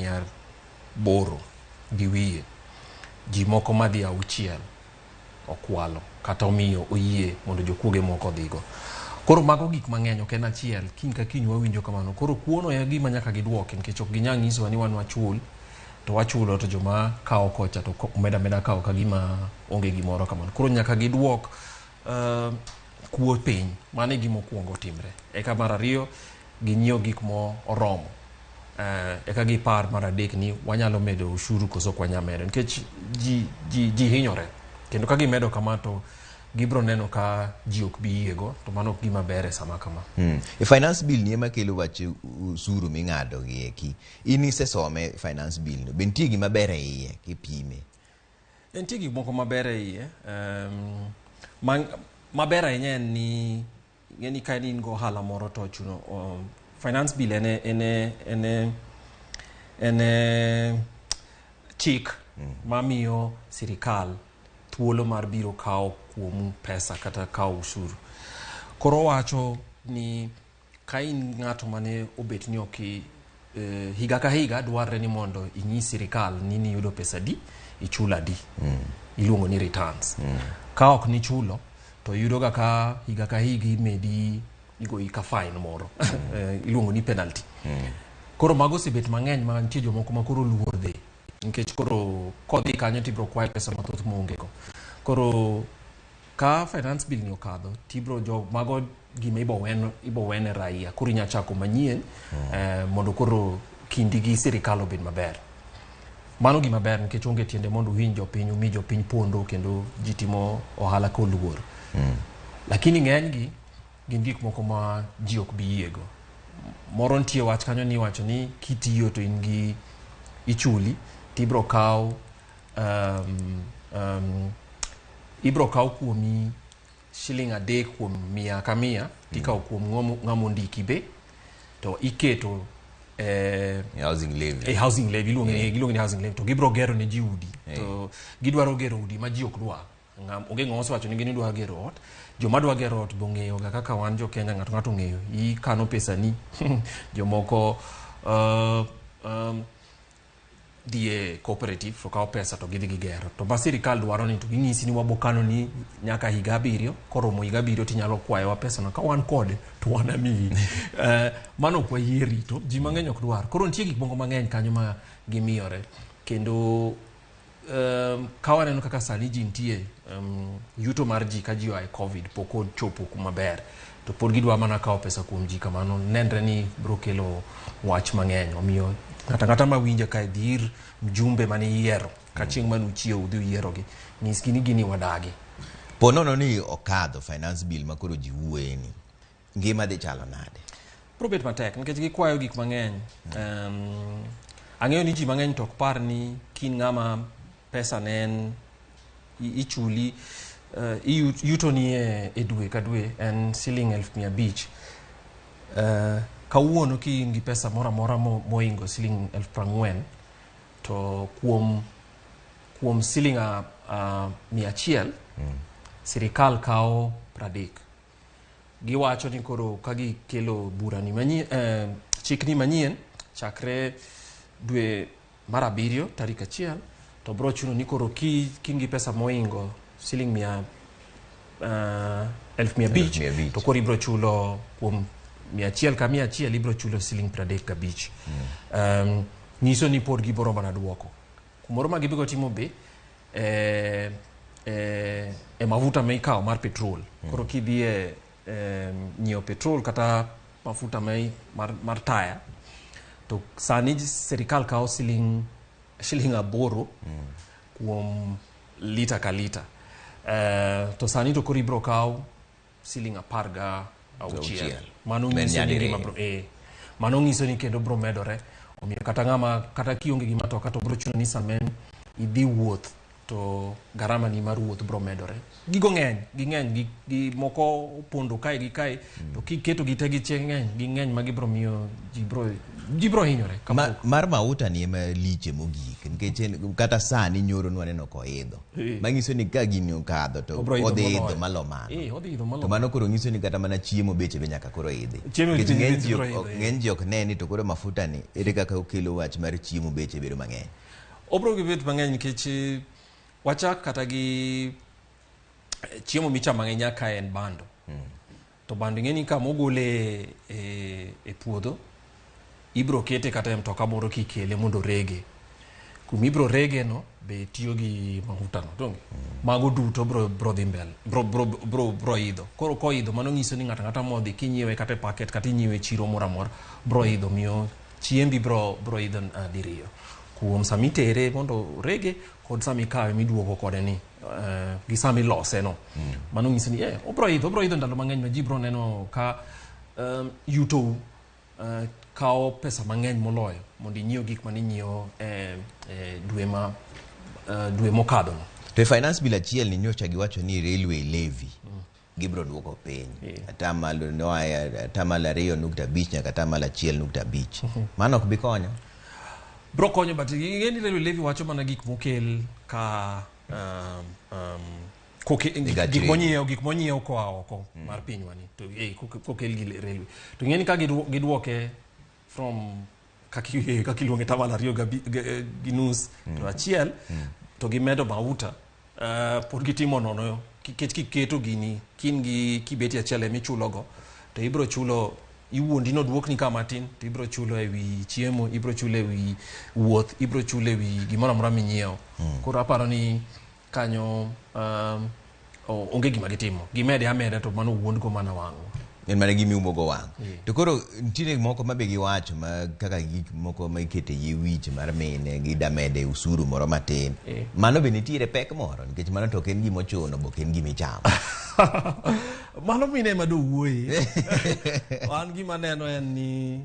800 gi wiye ji moko madhi 6 okwalo kata omiyo oyie mondo jokuoge moko odhigo. Koro mago gik mang'eny ok en achiel, kiny ka kiny wawinjo kamano. Koro kuono e gima nyaka giduoki nikech ok ginyal nyisowa ni wan wachul to wachulo to joma kawo kocha to meda meda kawo ka gima onge gimoro kamano. Koro nyaka giduok kuo piny, mano e gima okuongo timre. Eka mar ariyo ginyiew gik mo oromo. Eka gipar mar adek ni wanyalo medo ushuru koso ok wanyal medo nikech ji hinyore. Kendo ka gimedo kama to Gibro neno ka ji ok bi yiego, to mano ok gima ber e sama kama. E finance bill ni ema kelo wach osuru ming'ado gi eki. In isesome finance bill no. Be nitie gima ber e iye kipime? Nitie gik moko maber e iye. Maber ahinya en ni ing'e ni ka in go ohala moro to ochuno finance bill en chik mamiyo sirikal thuolo mar biro kawo kuomu pesa kata kawo ushuru. Koro owacho ni ka in ng'ato mane obet ni ok higa ka higa dwarre ni mondo inyis sirikal ni niyudo pesa adi, ichulo adi. Iluongo ni returns. Ka ok nichulo to yudo ga ka higa ka higa imedi, igoyi ka fine moro. Iluongo ni penalty. Koro mago osebet mang'eny ma nitie jomoko ma koro luor dhi nikech koro kodhi kanyo tibro kwaye pesa mathoth maonge go. Koro ka finance bill ni okadho tibro jo mago gima ibo wene raia koro inya chako manyien mondo koro kindi gi sirikal obed maber. Mano gima ber nikech onge tiende mondo uhiny jopiny, umi jopiny pondo kendo ji timo ohala koluor. Lakini ng'enygi gin gik moko ma ji ok bi yiego. Moro nitie wach kanyo ni iwacho ni kitiyo to in gi ichuli tibro kaw ibro kaw kuomi shiling 3 kuom 100 ka 100 tikawo kuom ng'ama ondiki be to iketo housing levy. Housing levy iluongo ni housing levy to gibro gero ne ji udi to gidwaro gero udi ma ji ok dwar. Onge ng'ama osewacho ni gin idwa gero ot. Joma dwa gero ot be ong'eyo ga kaka wan jo Kenya ng'ato ng'ato ong'eyo ikano pesa ni jomoko dhi e cooperative to kawo pesa to gidhi gigero. To ma sirikal dwaro ni to ging'isi ni wabokano ni nyaka higa 7, koromo higa 7 tinyalo kwayowa pesa no ka wan kode to wan amiyi. Mano ok wayie rito, ji mang'eny ok dwar. Koro nitie gik moko mang'eny kanyo ma gimiyore kendo ka waneno kaka sani ji nitie yuto mar ji ka ji oa e Covid pok ochopo kuma ber to pod gidwa mana kawo pesa kuom ji kamano nenre ni biro kelo wach mang'eny. Omiyo ng'ato ang'ata mawinjo kae dhi ir mjumbe mane iyiero ka chieng' mane uchiewo udhi uyierogi, nyisgi ni gini wadagi. Po nono ni okadho finance bill ma koro ji wuoye ni, ngima dhi chalo nade? Biro bet matek nikech gikwayo gik mang'eny. Ang'eyo ni ji mang'eny to ok par ni kin ng'ama pesa ne en ichuli yuto ni e dwe ka dwe en siling 500,000. Kawuono ki in gi pesa moro amora moingo siling 40,000 to kuom siling 100 sirikal kawo 30. Giwacho ni koro ka gikelo bura ni manyien, chikni manyien chakre dwe mar 7 tarik 1 to bro chuno ni koro ki in gi pesa moingo siling 500,000 to koro ibro chulo kuom 100 ka 100 ibro chulo siling 35. Nyiso ni pod gibiro mana duoko. Kumoro ma gibiro timo be e mafuta ma ikawo mar petrol. Koro kidhi e nyiewo petrol kata mafuta mar taya to sani sirikal kawo siling 8 kuom lita ka lita. To sani to koro ibro kawo siling 16. Mano nyiso ni mano nyiso ni kendo bro medore. Omiyo kata ng'ama kata kionge gi matoka to bro chuno ni sama idhi wuoth to garama ni mar wuoth bro medore. Gigo ng'eny, ging'eny gi moko opondo kae gi kae to kiketo gi te gi chieng' ng'eny, ging'eny ma gibro miyo ji bro hinyore. Mar mauta ni ema liche mogik nikech kata sani nyoro nwaneno koidho. Manyiso ni ka gini okadho to odhi idho malo mano. To mano koro nyiso ni kata mana chiemo beche be nyaka koro idhi. Nikech ng'eny ji ok ne ni to koro mafuta ni ere kaka okelo wach mar chiemo beche bedo mang'eny. Obro gibet mang'eny nikech wachak kata gi chiemo michamo mang'eny nyaka en bando. To bando ing'e ni kama ogole e puodho ibro kete kata e mtoka moro kikele mondo rege. Kuma ibro rege no be tiyo gi mafuta no donge. Mago duto bro dhi mbele, bro idho. Koro koidho mano nyiso ni ng'ato ang'ata modhi kinyiewe kata e packet kata inyiewe e chiro moro amora bro idho, miyo chiembi bro idho diriyo. Kuom sama itere mondo orege kod sama ikawe miduogo kode ni gi sama ilose no. Mano nyiso ni obro idho ndalo mang'eny ma ji bro neno ka yuto kawo pesa mang'eny moloyo mondo inyiew gik mane inyiewo dwe mokadho no. To e finance bill achiel ni nyocha giwacho ni railway levy gibro duoko piny atamalo noa atamalo 2.5 nyaka atamalo 1.5. Mano ok bi konyo? Bro konyo, but ing'e ni railway levy wacho mana gik mokel ka gik monyiew koa oko mar pinywa ni to kokel gi railway. To ing'e ni ka giduoke from kaka iluonge tamalo 2.5 to 1 to gimedo mauta pod gitimo nono nikech kiketo gini kin gi kibeti achiel emichulogo to ibro chulo iwuondi noduokni kama tin to ibro chulo ewi chiemo, ibro chulo ewi wuoth, ibro chulo ewi gimoro amora minyiewo. Koro aparo ni kanyo onge gima gitimo, gimede ameda to mano wuondgo mana wang'wa. En mana gimiumo go wang'. To koro nitiere moko ma be giwacho ma kaka gik moko ma ikete yie wich mar mine gidamede usuru moro matin. Mano be nitiere pek moro nikech mano to ok en gima ochuno bo ok en gima ichamo. Mano mine ema do wuoye. An gima neno en ni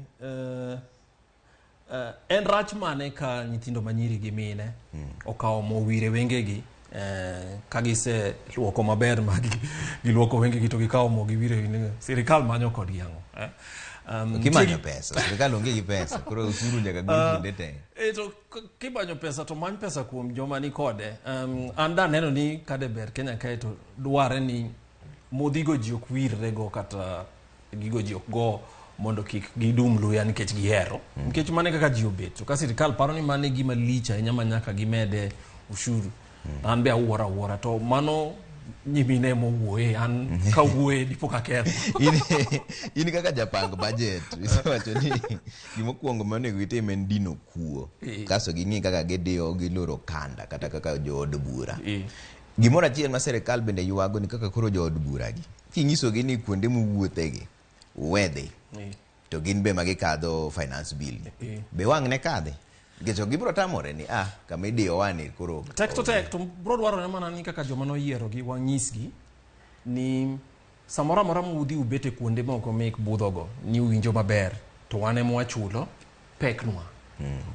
en rach mane ka nyithindo manyiri gi mine okawo mo wire wengegi ka gise luoko maber ma giluoko wengegi to gikawo mo giwire wengegi, sirikal manyo kodgi ang'o? Kimanyo pesa, sirikal onge gi pesa, koro usuru nyaka gol kuonde te. To kimanyo pesa to many pesa kuom joma ni kode. An da neno ni kade ber Kenya kae to dware ni modhigo ji ok wirrego kata gigo ji ok go mondo kik gidum luya nikech gihero. Nikech mano e kaka ji obet. To ka sirikal paro ni mano e gima lich ahinya ma nyaka gimede ushuru, an be awuoro awuora to mano nyimine mowuoye an kawuoye dipo ka ketho. In kaka japang budget isewacho ni gimokwongo monego itim en dino kuo, kasto ging'i kaka gidiyo giloro kanda kata kaka jood bura. Gimoro achiel ma sirikal bende ywago ni kaka koro jood bura gi kinyisogi ni kuonde muwuothegi uwedhi to gin be ma gikadho finance bill ni be wang' ne kadhi nikech gibiro tamore ni kama idiyowa ni koro tek to tek to bro dwarore mana ni kaka joma noyierogi wanyisgi ni samoro amora mudhi ubete kuonde moko mek budhogo ni uwinjo maber to wan ema wachulo peknwa.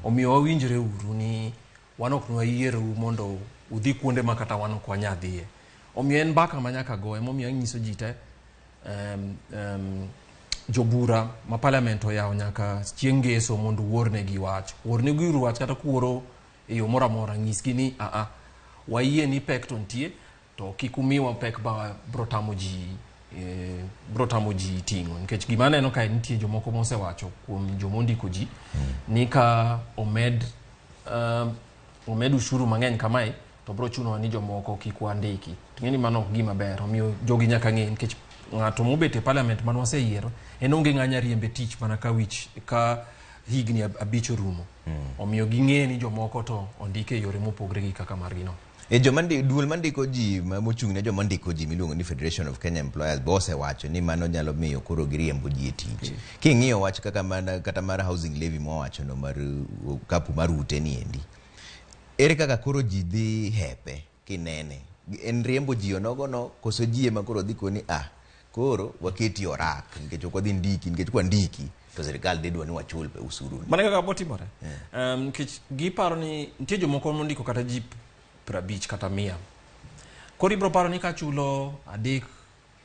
Omiyo wawinjre uru ni wan ok nwayierou mondo udhi kuonde ma kata wan ok wanyal dhiye. Omiyo en mbaka ma nyaka go, emomiyo anyiso ji te jobura ma parliament oyawo nyaka chieng' ngeso mondo uornegi wach. Uornegi uru wach kata kuoro e yo moro amora, nyisgi ni wayie ni pek to nitie to kik umiwa pek ma bro tamo ji ting'o. Nikech gima aneno kae nitie jomoko mosewacho kuom jomondiko ji ni ka omed ushuru mang'eny kamae to bro chunowa ni jomoko kik wandiki. To ing'e ni mano ok gima ber, omiyo jogi nyaka ng'e nikech ng'ato mobet e parliament mane waseyiero en onge ng'anya riembe tich mana ka wich ka higni 5 orumo. Omiyo ging'e ni jomoko to ondike e yore mopogre gi kaka margi no. Joma duol mandiko ji mochung' ne joma ndiko ji miluongo ni Federation of Kenya Employers be osewacho ni mano nyalo miyo koro giriembo ji e tich. King'iyo wach kaka mana kata mar housing levy mwawacho no mar kapu mar ute ni endi, ere kaka koro ji dhi hepe kinene? En riembo ji onogo no koso ji ema koro dhi koni koro waketi orak nikech ok wadhi ndiki nikech kwa ndiki to sirikal dhi dwa ni wachul pe usuru. Mano kaka botimore. Nikech giparo ni nitie jomoko mondiko kata ji 50 kata 100. Koro ibro paro ni kachulo 3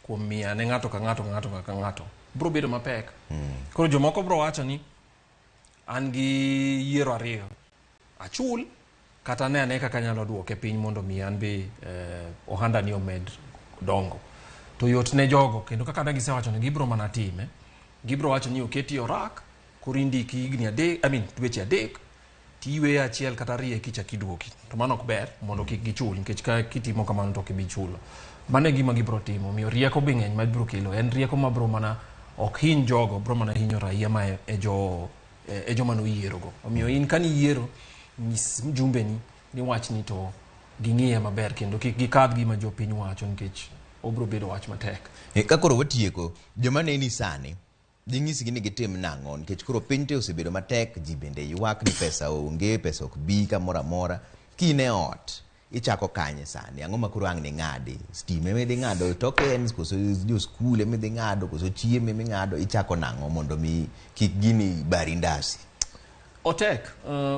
kuom 100 ne ng'ato ka ng'ato ng'ato ka ng'ato bro bedo mapek. Koro jomoko bro wacho ni an gi yiero 2, achul kata ne ane kaka anyalo duoke piny mondo mi an be ohanda ni omed dongo. To yot ne jogo kendo kaka ne gisewacho ni gibro mana time, gibro wacho ni oketi orak koro indiki higni 3, dweche 3 tiyweyo 1 kata 2 kichak iduoki. To mano ok ber mondo kik gichul nikech ka kitimo kamano to ok ibi chulo. Mano e gima gibro timo. Omiyo rieko be ng'eny ma bro kelo en rieko ma bro mana ok hiny jogo, bro mana hinyo raia ma e joma noyierogo. Omiyo in kaniyiero nyis mjumbeni ni wachni to ging'iye maber kendo kik gikadh gima jopiny wacho nikech obro bedo wach matek. Ka koro watieko, joma neni sani Dinyisgi ni gitim nang'o nikech koro piny te osebedo matek, ji bende ywak ni pesa onge, pesa ok bi kamoro amora. Ka in e ot, ichako kanye sani? Ang'o ma koro ang' ning'adi? Stima ema idhi ng'ado tokens, koso jo skul ema idhi ng'ado, koso chiemo ema ing'ado? Ichako nang'o mondo mi kik gini bari ndasi? Otek,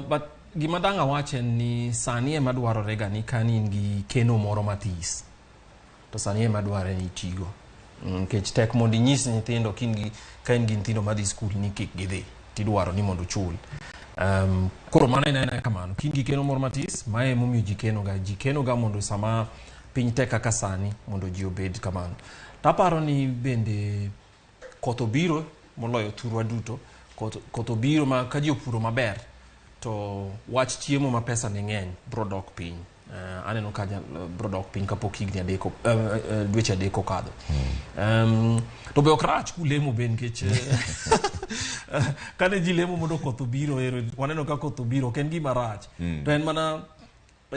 but gima dang' awach en ni sani ema dwarore ga ni ka in gi keno moro mathis to sani ema dwarore ni itigo. Nikech tek mondo inyis nyithindo ka in gi nyithindo madhi skul ni kik gidhi tidwaro ni mondo ochul. Koro mano en aena kamano ka in gi keno moro matis mae emomiyo ji keno ga ji keno ga mondo sama piny tek kaka sani mondo ji obed kamano. Taparo ni bende koth obiro moloyo thurwa duto koth obiro ma ka ji opuro maber to wach chiemo ma pesa ne ng'eny bro dok piny. Aneno ka bro dok piny kapok higni adek dweche 3 okadho. To be ok rach kulemo be nikech kane ji lemo mondo koth obiro ero waneno ka koth obiro ok en gima rach. To en mana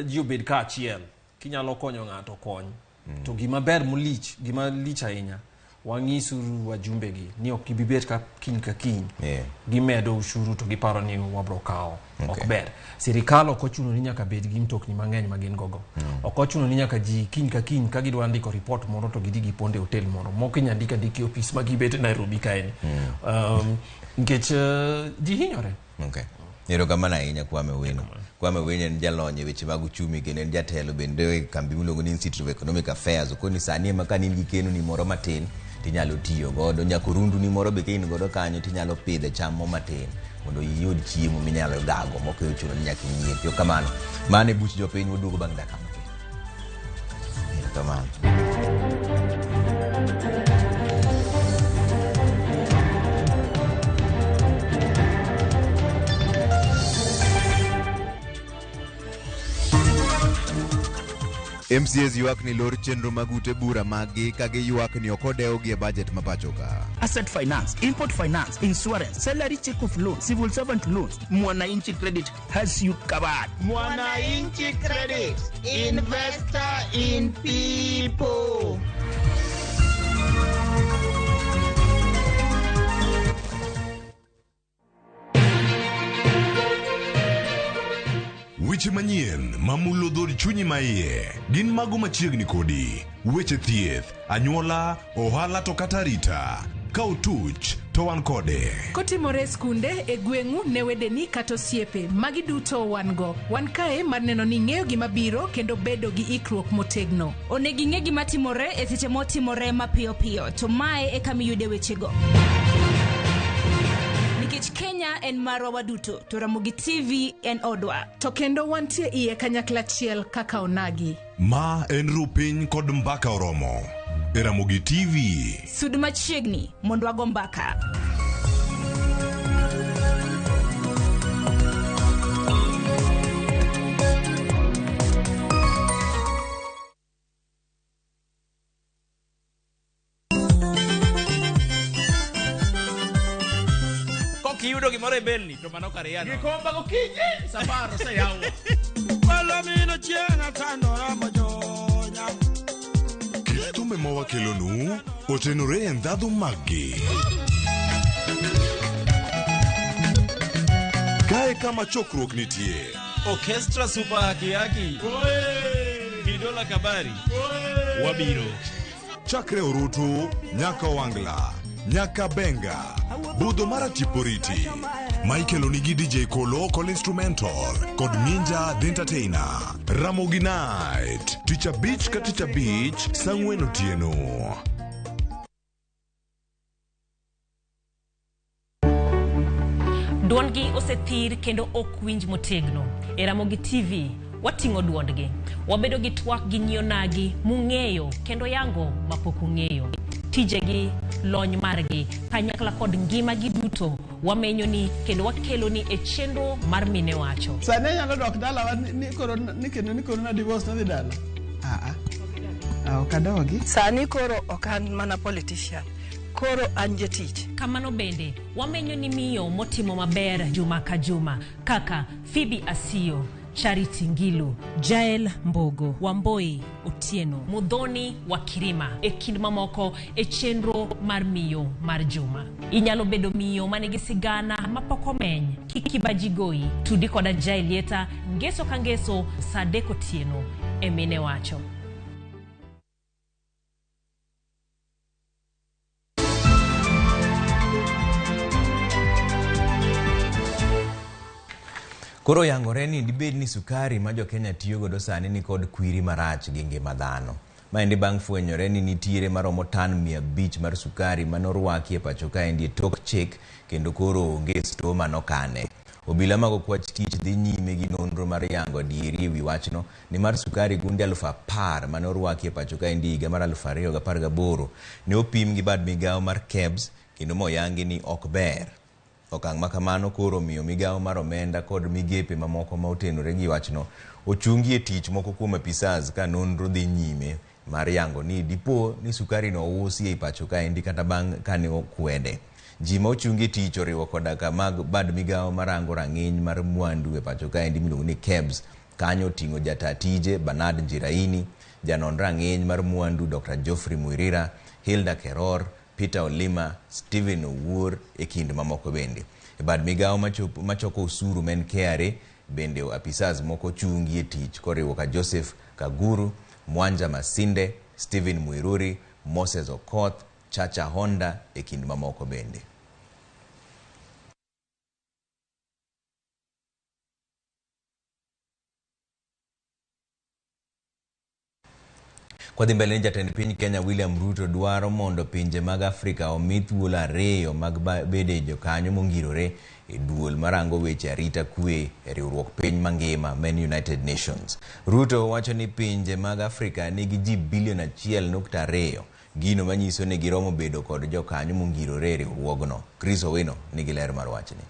ji obed kaachiel kinyalo konyo ng'ato kony. To gima ber molich gima lich ahinya wang'isuru wajumbe gi ni ok gibi bet ka kiny ka kiny gimedo ushuru to giparo ni wabro kawo. Ok ber. Sirikal ok ochuno ni nyaka bed gi mtokni mang'eny ma gin gogo. Ok ochuno ni nyaka ji kiny ka kiny ka gidwa ndiko report moro to gidhi giponde hotel moro. Moko inya ndik andika e ofis ma gibet e Nairobi kaeni. Nikech ji hinyore. Okay. Erokamano ahinya Kwame Owino. Kwame Owino en jalony e weche mag uchumi kendo en jatelo bende e kambi miluongo ni Institute of Economic Affairs. Okoni sani ema ka in gi keno ni moro matin tinyalo tiyo godo nyaka orundu ni moro be ka in godo kanyo tinyalo pidhe cham mo matin mondo iyud chiemo minyalo gago mok ochuno ni nyaka inyiepi. Erokamano. Mano e buch jopiny waduogo bang' dakika matin. Erokamano. MCAs ywak ni lor chenro mag ute bura maggi ka giywak ni ok odewgi e bajet ma pacho ka. Asset finance, import finance, insurance, salary check off loan, civil servant loans. Mwananchi Credit has you covered. Mwananchi Credit, investor in people. Weche manyien mamulo dhod chunyi maiye gin mago machiegni kodi. Weche thieth, anyuola, ohala to kata arita. Ka otuch to wan kode. Kotimore e skunde, e gweng'u, ne wedeni kata osiepe, magi duto wan go. Wan kae mar neno ni ing'eyo gima biro kendo bedo gi ikruok motegno. Onego ing'e gima timore e seche motimore mapiyo piyo, to mae e kama iyude wechego. Nikech Kenya en marwa waduto, to Ramogi TV en odwa. To kendo wantie iye kanyakla achiel kaka onagi. Ma en Rupiny kod Mbaka Oromo. E Ramogi TV. Sud machiegni mondo wago mbaka. Kokiyudo gimoro e belni to mano kariano. Gikomba gokinyi safar oseyaw. Palomino chieng' atandora mojonya. Kit thumbe ma wakelonu otenore e ndhadhu maggi. Kae kama chokruok nitie. Orchestra Super Haki Haki. Kidola Kabari. Wabiro. Chakre Orutu, nyaka Wangla, nyaka Benga, budho mar Tiporiti. Michael onigi DJ Kolo kod instrumental kod Minja the Entertainer. Ramogi Night, tich abich ka tich abich, saa 4 otieno. Duondgi osethir kendo ok winj motegno. E Ramogi TV, wating'o duondgi. Wabedo gi twak gi nyionagi mung'eyo kendo yango mapok ung'eyo. Tijegi, lony margi, kanyakla kod ngimagi duto wamenyo ni kendo wakelo ni e chenro mar mine wacho. Sani anyalo dok dalawa ni koro ni kendo ni koro na divorce nadhi dala. Ah, ok adogi. Sani koro ok an mana politician. Koro an jatich. Kamano bende, wamenyo ni miyo motimo maber juma ka juma kaka Phoebe Asiyo, Charity Ngilu, Jael Mbogo, Wamboi Otieno, Mudhoni wa Kirima e kind mamoko e chenro mar Miyo mar Juma. Inyalo bedo miyo manigi sigana mapok omeny. Kik kibaji goyi. Tudi koda Jael Yeta ngeso ka ngeso saa 3 otieno e Mine Wacho. Koro yangore ni dibed ni sukari ma jo-Kenya tiyo godo sani ni kod kwiri marach gi ngima dhano. Maendi bang' fwenyore ni nitiere maromo tan 500 mar sukari manorwaki e pacho kaendi e tok chik kendo koro onge sto manokane. Obila mag okwach kich dhi nyime gi nonro mar yango adieri ewi wachno nimar sukari gunde 10,000 manorwaki e pacho kaendi higa mar 2018 ne opim gi bad migawo mar KEBS kendo moyangi ni ok ber. Okang' ma kamano koro omiyo migawo mar omenda kod migepe mamoko ma otenore gi wachno ochungi e tich moko kuom apisas ka nonro dhi nyime mar yango ni dipo ni sukari no ousi ei pacho kaendi kata bang' kane okwede. Ji ma ochungi e tich oriwo koda ka mag bad migawo marango rang'iny mar mwandu e pacho kaendi miluongo ni KEBS. Kanyo oting'o jata tije Bernard Njiraini, janon rang'iny mar mwandu Dr. Geoffrey Mwirira, Hilda Keror, Peter Olima, Stephen Owuor e kind mamoko bende. E bad migawo machoko osuru ma en KRA bende apisas moko chungi e tich koriwo ka Joseph Kaguru, Mwanja Masinde, Stephen Muiruri, Moses Okoth, Chacha Honda e kind mamoko bende. Kwadhi mbele ni jatend piny Kenya William Ruto dwaro mondo pinje mag Afrika omi thuolo 2 mag bedo jokanyo mongirore e duol marango weche arita kwe e riwruok piny mangima ma en United Nations. Ruto wacho ni pinje mag Afrika nigi ji bilion 1.2, gino manyiso ni giromo bedo kod jokanyo mongirore e riwruogno. Chris Owino nigi ler mar wachni.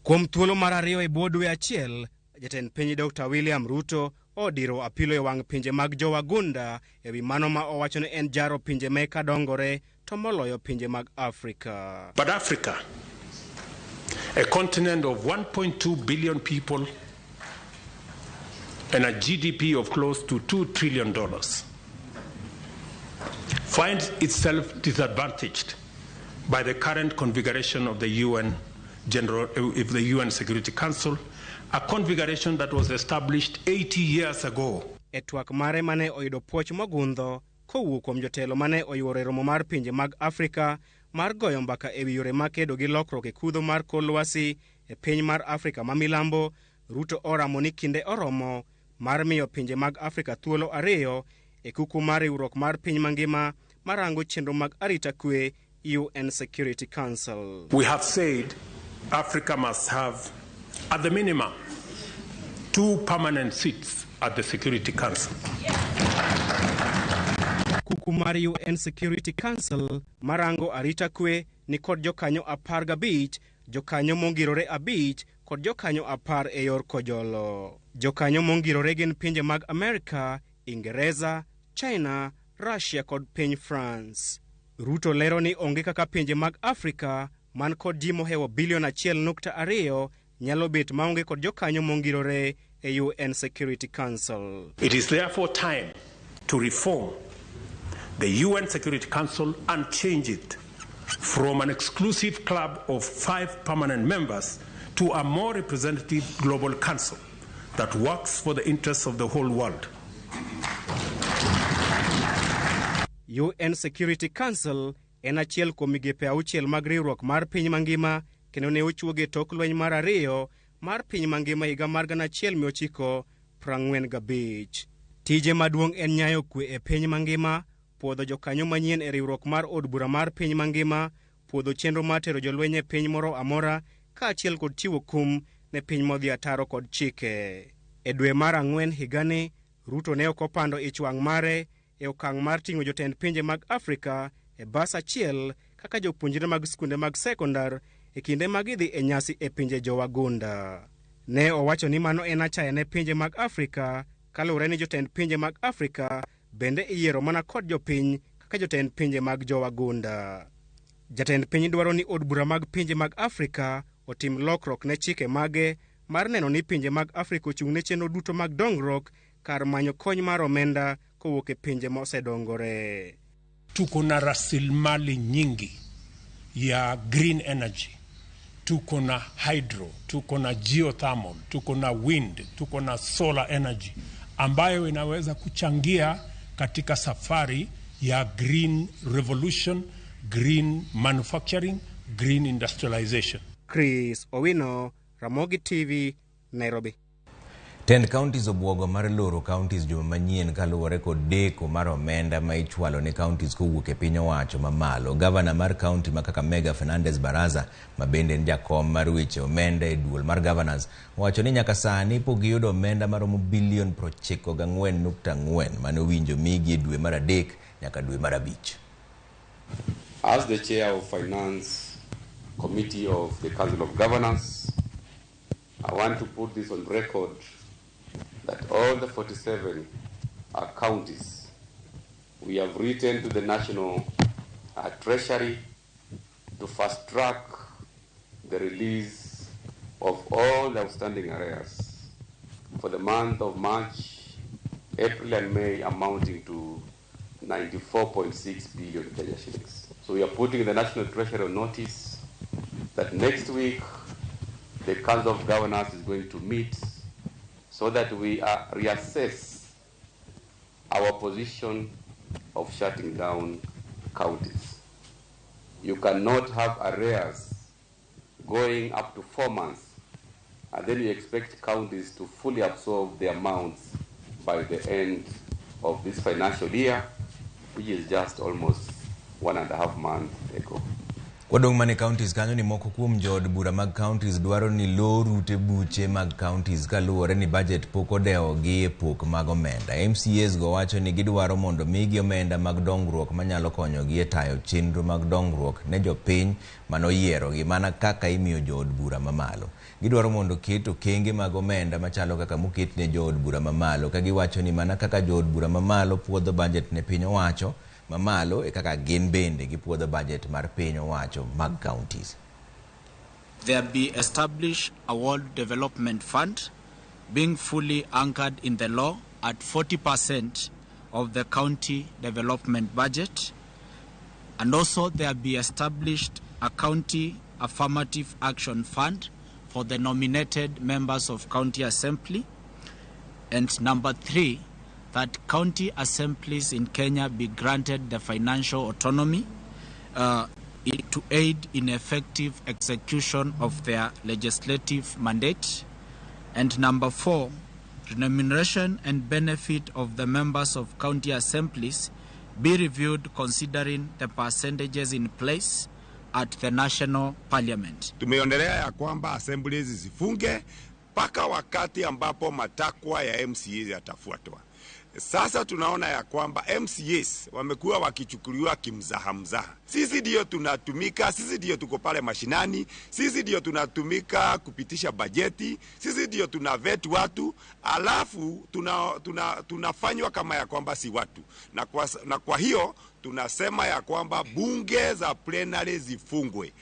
Kuom thuolo mar 2 e bwo dwe achiel, jatend piny Dr. William Ruto odiro apilo e wang' pinje mag jowagunda ewi mano ma owacho ni en jaro pinje meka dongore to moloyo pinje mag Afrika. But Africa, a continent of 1.2 billion people and a GDP of close to $2 trillion, finds itself disadvantaged by the current configuration of the UN General, if the UN Security Council, a configuration that was established 80 years ago. E twak mare mane oyudo puoch mogundho kowuok kuom jotelo mane oyuoro e romo mar pinje mag Afrika mar goyo mbaka ewi yore makedo gi lokruok e kudho mar kor lwasi e piny mar Afrika ma milambo, Ruto oramo ni kinde oromo mar miyo pinje mag Afrika thuolo 2 e kuku mar riwruok mar piny mangima marango chenro mag arita kwe UN Security Council. We have said Africa must have, at the minimum, 2 permanent seats at the Security Council. Kuku mar UN Security Council marango arita kwe ni kod jokanyo 15, jokanyo mongirore 5 kod jokanyo 10 e yor kojolo. Jokanyo mongirore gin pinje mag Amerika, Ingereza, China, Russia kod piny France. Ruto lero ni onge kaka pinje mag Afrika man kod ji mohewo bilion 1.2 nyalo bet maonge kod jokanyo mongirore e UN Security Council. It is therefore time to reform the UN Security Council and change it from an exclusive club of 5 permanent members to a more representative global council that works for the interests of the whole world. UN Security Council en achiel kuom migepe 6 mag riwruok mar piny mangima kendo ne ochuoge tok lweny mar 2 mar piny mangima higa mar 1945. Tije maduong' en nyayo kwe e piny mangima, puodho jokanyo manyien e riwruok mar od bura mar piny mangima, puodho chenro mar tero jolweny e piny moro amora, kaachiel kod chiwo kum ne piny modhi ataro kod chike. E dwe mar 4 higani, Ruto ne ok opando ich wang' mare e okang' mar ting'o jotend pinje mag Afrika e bas achiel kaka jopuonjre mag skunde mag sekondar e kinde ma gidhi e nyasi e pinje jowagunda. Ne owacho ni mano en achaya ne pinje mag Afrika kaluwore ni jotend pinje mag Afrika bende iyiero mana kod jopiny kaka jotend pinje mag jowagunda. Jatend piny dwaro ni od bura mag pinje mag Afrika otim lokruok ne chike mage mar neno ni pinje mag Afrika ochung' ne chenro duto mag dongruok kar manyo kony mar omenda kowuok e pinje mosedongore. Tuko na rasilimali nyingi ya green energy, tuko na hydro, tuko na geothermal, tuko na wind, tuko na solar energy ambayo inaweza kuchangia katika safari ya green revolution, green manufacturing, green industrialization. Chris Owino, Ramogi TV, Nairobi. Tend counties obwogo mar loro counties juma manyien kaluwore kod deko mar omenda ma ichwalo ne counties kowuok e piny owacho mamalo. Gavana mar county ma Kakamega Fernandes Baraza, ma bende en jakom mar weche omenda e duol mar governors, owacho ni nyaka sani pok giyudo omenda maromo bilion 94.4 mane owinjo migi e dwe mar 3 nyaka dwe mar 5. As the chair of Finance Committee of the Council of Governors, I want to put this on record that all the 47 counties, we have written to the National Treasury to fast track the release of all the outstanding arrears for the month of March, April and May, amounting to 94.6 billion Kenya shillings. So we are putting the National Treasury on notice that next week the Council of Governors is going to meet so that we reassess our position of shutting down counties. You cannot have arrears going up to 4 months and then you expect counties to fully absorb the amounts by the end of this financial year, which is just almost 1.5 months ago. Wadong' mane counties kanyo ni moko kuom jood bura mag counties dwaro ni lor ute buche mag counties kaluwore ni budget pok odewogi e pok mag omenda. MCAs go wacho ni gidwaro mondo migi omenda mag dongruok manyalo konyogi e tayo chenro mag dongruok ne jopiny manoyierogi mana kaka imiyo jood bura mamalo. Gidwaro mondo ket okenge mag omenda machalo kaka moket ne jood bura mamalo, ka giwacho ni mana kaka jood bura mamalo puodho budget ne piny owacho mamalo e kaka gin bende gipuodho budget mar piny owacho mag counties. There be established a World Development Fund being fully anchored in the law at 40% of the county development budget, and also there be established a county affirmative action fund for the nominated members of county assembly, and number 3, that county assemblies in Kenya be granted the financial autonomy to aid in effective execution of their legislative mandate. And number 4, remuneration and benefit of the members of county assemblies be reviewed considering the percentages in place at the national parliament. Tumeonelea ya kwamba assemblies zifunge mpaka wakati ambapo matakwa ya MCAs yatafuatwa. Sasa tunaona ya kwamba MCAs wamekuwa wakichukuliwa kimzaha mzaha. Sisi ndio tunatumika, sisi ndio tuko pale mashinani, sisi ndio tunatumika kupitisha bajeti, sisi ndio tunavet watu, alafu tunafanywa kama ya kwamba si watu. Na kwa hiyo tunasema ya kwamba bunge za plenary zifungwe.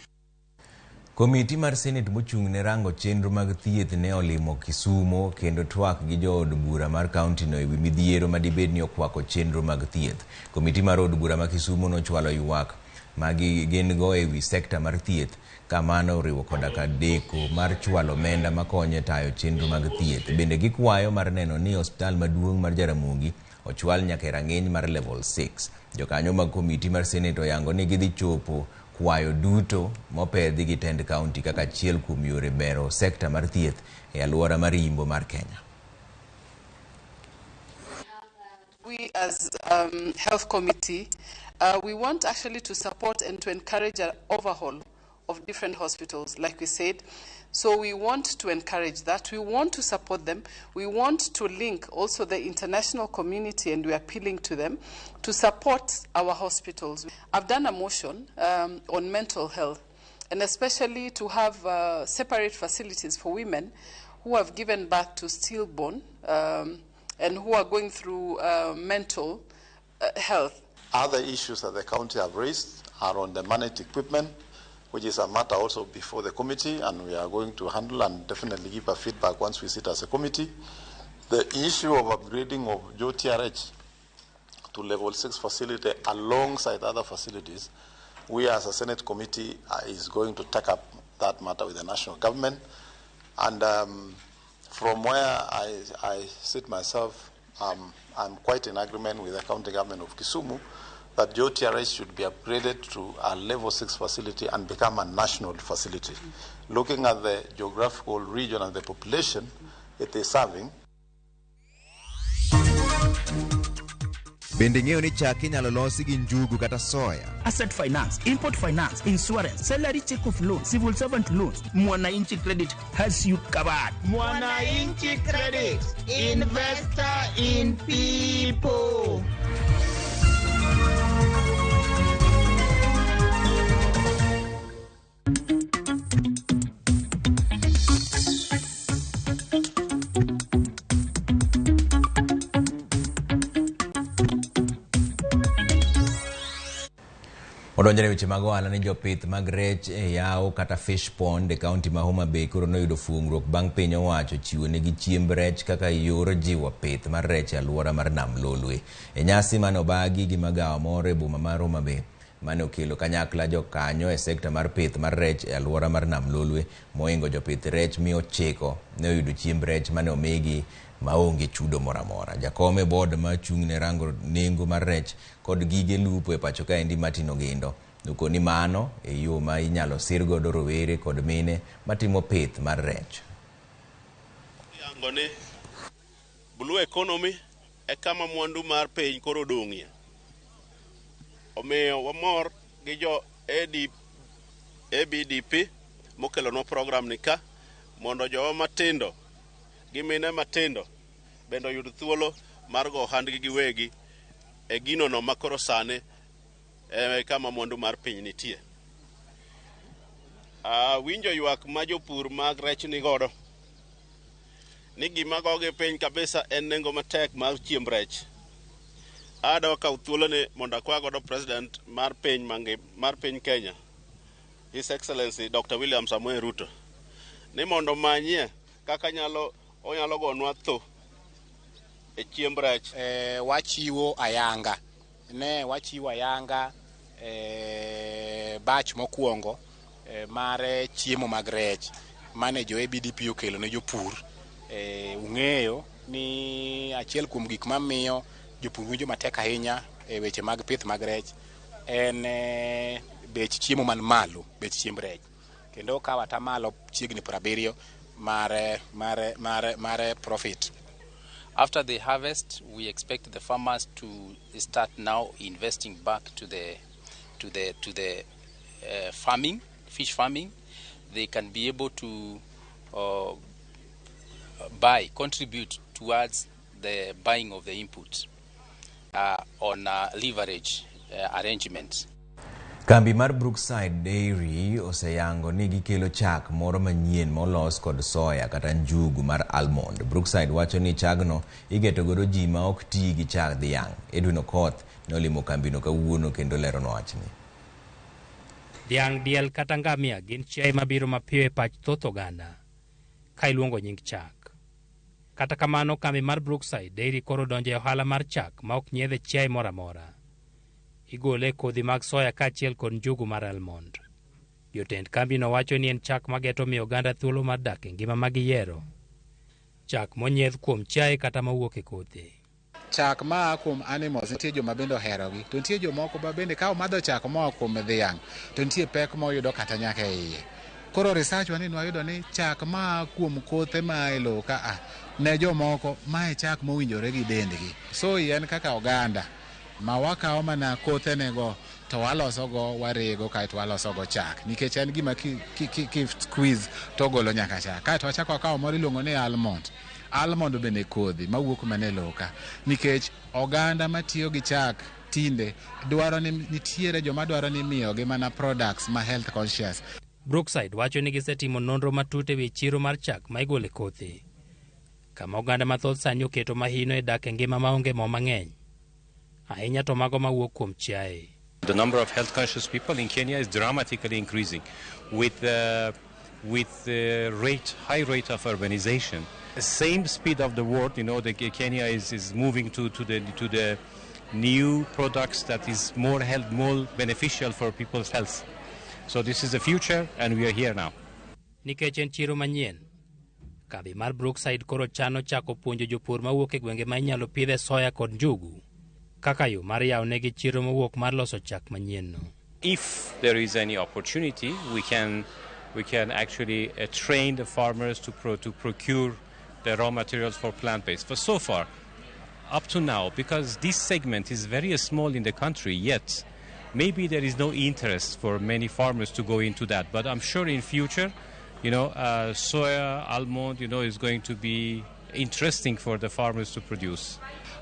Komiti mar Senate mochung' ne rango chenro mag thieth ne olimo Kisumo kendo twak gi jood bura mar kaunti no ewi midhiero madibed ni okwako chenro mag thieth. Komiti mar od bura ma Kisumo nochwalo ywak ma gin go ewi sekta mar thieth, ka mano oriwo koda ka deko mar chwalo omenda makonyo e tayo chenro mag thieth. Bende gikwayo mar neno ni osiptal maduong' mar Jaramogi ochwal nyaka e rang'iny mar level 6. Jokanyo mag komiti mar Senate oyango ni gidhi chopo kwayo duto mopedhi gi tend kaunti kaka achiel kuom yore bero sekta mar thieth e alwora mar Imbo mar Kenya. We as health committee, we want actually to support and to encourage an overhaul of different hospitals, like we said. So we want to encourage that. We want to support them. We want to link also the international community, and we are appealing to them to support our hospitals. I've done a motion on mental health, and especially to have separate facilities for women who have given birth to stillborn and who are going through mental health. Other issues that the county have raised are on the managed equipment, which is a matter also before the committee, and we are going to handle and definitely give a feedback once we sit as a committee. The issue of upgrading of JOTRH to level 6 facility alongside other facilities, we as a Senate committee is going to take up that matter with the national government. And from where I sit myself, I'm quite in agreement with the county government of Kisumu that JOTRH should be upgraded to a level 6 facility and become a national facility. Looking at the geographical region and the population it is serving. Bende ing'eyo ni chak inyalo losi gi njugu kata soya? Asset finance, import finance, insurance, salary check of loan, civil servant loans. Mwananchi Credit has you covered. Mwananchi Credit, investor in people. Odonjore weche mag ohala ni jopith mag rech e yawo kata fish pond e kaunti ma Homa Bay koro noyudo fungruok bang' piny owacho chiwo negi chiemb rech kaka yor jiwo pith mar rech e alwora mar Nam Lolwe. E nyasi mane obagi gi magawa moro e boma mar Homa Bay mane okelo kanyakla jokanyo e sekta mar pith mar rech e alwora mar Nam Lolwe mohingo jopith rech 900 ne oyudo chiemb rech mane omigi maonge chudo moro amora. Jakom e board ma chung' ne rango nengo mar rech kod gige lupo e pacho kaendi Martin Ogindo nokoni mano e yo ma inyalo sir godo rowere kod mine matimo pith mar rech. Yango ni blue economy e kama mwandu mar piny koro odong'ie. Omiyo wamor gi jo ABDP mokelonwa program ni ka mondo jowa matindo gi mine matindo bende oyud thuolo mar go ohandgi giwegi e gino no makoro sani e kama mwandu mar piny nitie. Winjo ywak ma jopur mag rech ni godo ni gima gogi piny kabisa en nengo matek mar chiemb rech. Adwa kawo thuoloni mondo akwa godo president mar piny mar piny Kenya, His Excellency Dr. William Samoei Ruto, ni mondo omanyie kaka onyalo gonwa tho e chiemb rech. Wachiwo ayanga ne wachiwo ayanga batch mokwongo mar chiemo mag rech mane jo ABDP okelo ne jopur. Ung'eyo ni achiel kuom gik mamiyo jopur winjo matek ahinya e weche mag pith mag rech en bech chiemo man malo, bech chiemb rech, kendo okawo atamalo chiegni 70 mar profit. After the harvest, we expect the farmers to start now investing back to the farming, fish farming. They can be able to contribute towards the buying of the inputs on a leverage arrangement. Kambi mar Brookside Dairy oseyango ni gikelo chak moro manyien molos kod soya kata njugu mar almond. Brookside wacho ni chagno igeto godo ji ma ok ti gi chag dhiang'. Edwin Okoth ne olimo kambino kawuono kendo leronwa wachni. Dhiang', diel kata ngamia gin chiaye mabiro mapiyo e pach thoth oganda ka iluongo nying chak. Kata kamano, kambi mar Brookside Dairy koro donjo e ohala mar chak ma ok nyiedhe chiaye moro amora. Igole kodhi mag soya kaachiel kod njugu mar almond. Jotend kambino wacho ni en chak mageto miyo oganda thuolo mar dak e ngima ma giyiero. Chak monyiedh kuom chiaye kata mawuok e kothe. Chak maa kuom animals nitie joma bende oherogi, to nitie jomoko ma bende ka omadho chak moa kuom dhiang' to nitie pek moyudo kata nyaka e iye. Koro research wa ni nwayudo ni chak maa kuom kothe maa e lowo ka ne jomoko mae chak mowinjore gi dendgi. So en kaka oganda ma wakawo mana kothenego to walosogo, warego kaeto walosogo chak, nikech en gima ki squeeze to ogolo nyaka chak. Kaeto wachako wakawo moro iluongo ni almond. Almond bende kodhi mawuok mana e lowo ka, nikech oganda matiyo gi chak tinde dwaro ni nitiere joma dwaro ni miyogi mana products ma health conscious. Brookside wacho ni gisetimo nonro matut e wi chiro mar chak ma igolo e kothe, kama oganda mathoth sani oketo mahino e dak e ngima maonge mo mang'eny, ahinya to mago mawuok kuom chiaye. The number of health conscious people in Kenya is dramatically increasing with the high rate of urbanization. The same speed of the world, you know, Kenya is moving to the new products that is more beneficial for people's health. So this is the future and we are here now. Nikech en chiro manyien, kambi mar Brookside koro chano chako puonjo jopur mawuok e gwenge ma inyalo pidhe soya kod njugu kaka yo mar yawo negi chiro mowuok mar loso chak manyien no. If there is any opportunity, we can actually train the farmers to procure the raw materials for plant-based. But so far, up to now, because this segment is very small in the country yet, maybe there is no interest for many farmers to go into that. But I'm sure in future, you know, soya, almond, you know, is going to be interesting for the farmers to produce.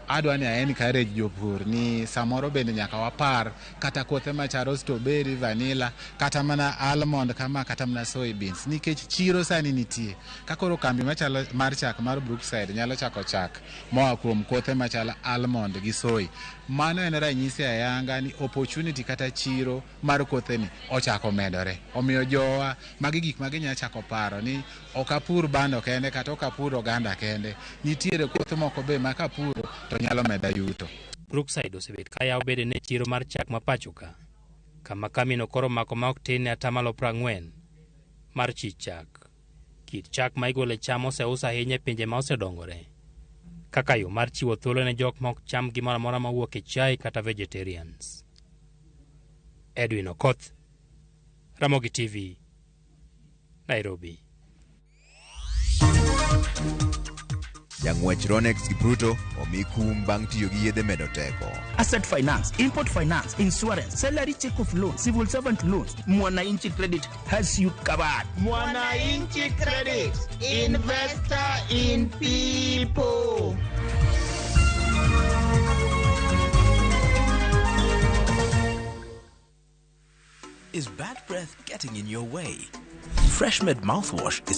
Adwa ni encourage jopur ni samoro bende nyaka wapar kata kothe machalo strawberry, vanilla, kata mana almond kama kata mana soybeans nikech chiro sani nitie. Ka koro kambi machalo mar chak mar Brookside nyalo chako chak moa kuom kothe machalo almond gi soy. Mano en ranyisi ayanga ni opportunity kata chiro mar kothe ni ochako medore. Omiyo jowa magi gik ma ginyalo chako paro ni ok apur bando kende kata ok apur oganda kende. Nitiere kothe moko be ma kapuro to nyalo meda yuto. Brookside osebet ka yawo bede ne chiro mar chak ma pacho ka, kama kambino koro mako ma ok tin ne 40% mar chich chak. Kit chak ma igolo e cham oseus ahinya e pinje ma osedongore, kaka yo mar chiwo thuolo ne jok ma ok cham gimoro amora mawuok e chai kata vegetarians. Edwin Okoth, Ramogi TV, Nairobi. Jang'wech Ronex Kipruto omi kum bang' tiyo gi yedhe medo teko. Asset finance, import finance, insurance, salary check of loan, civil servant loans. Mwananchi Credit has you covered. Mwananchi Credit, investor in people. Is bad breath getting in your way? Freshmed mouthwash is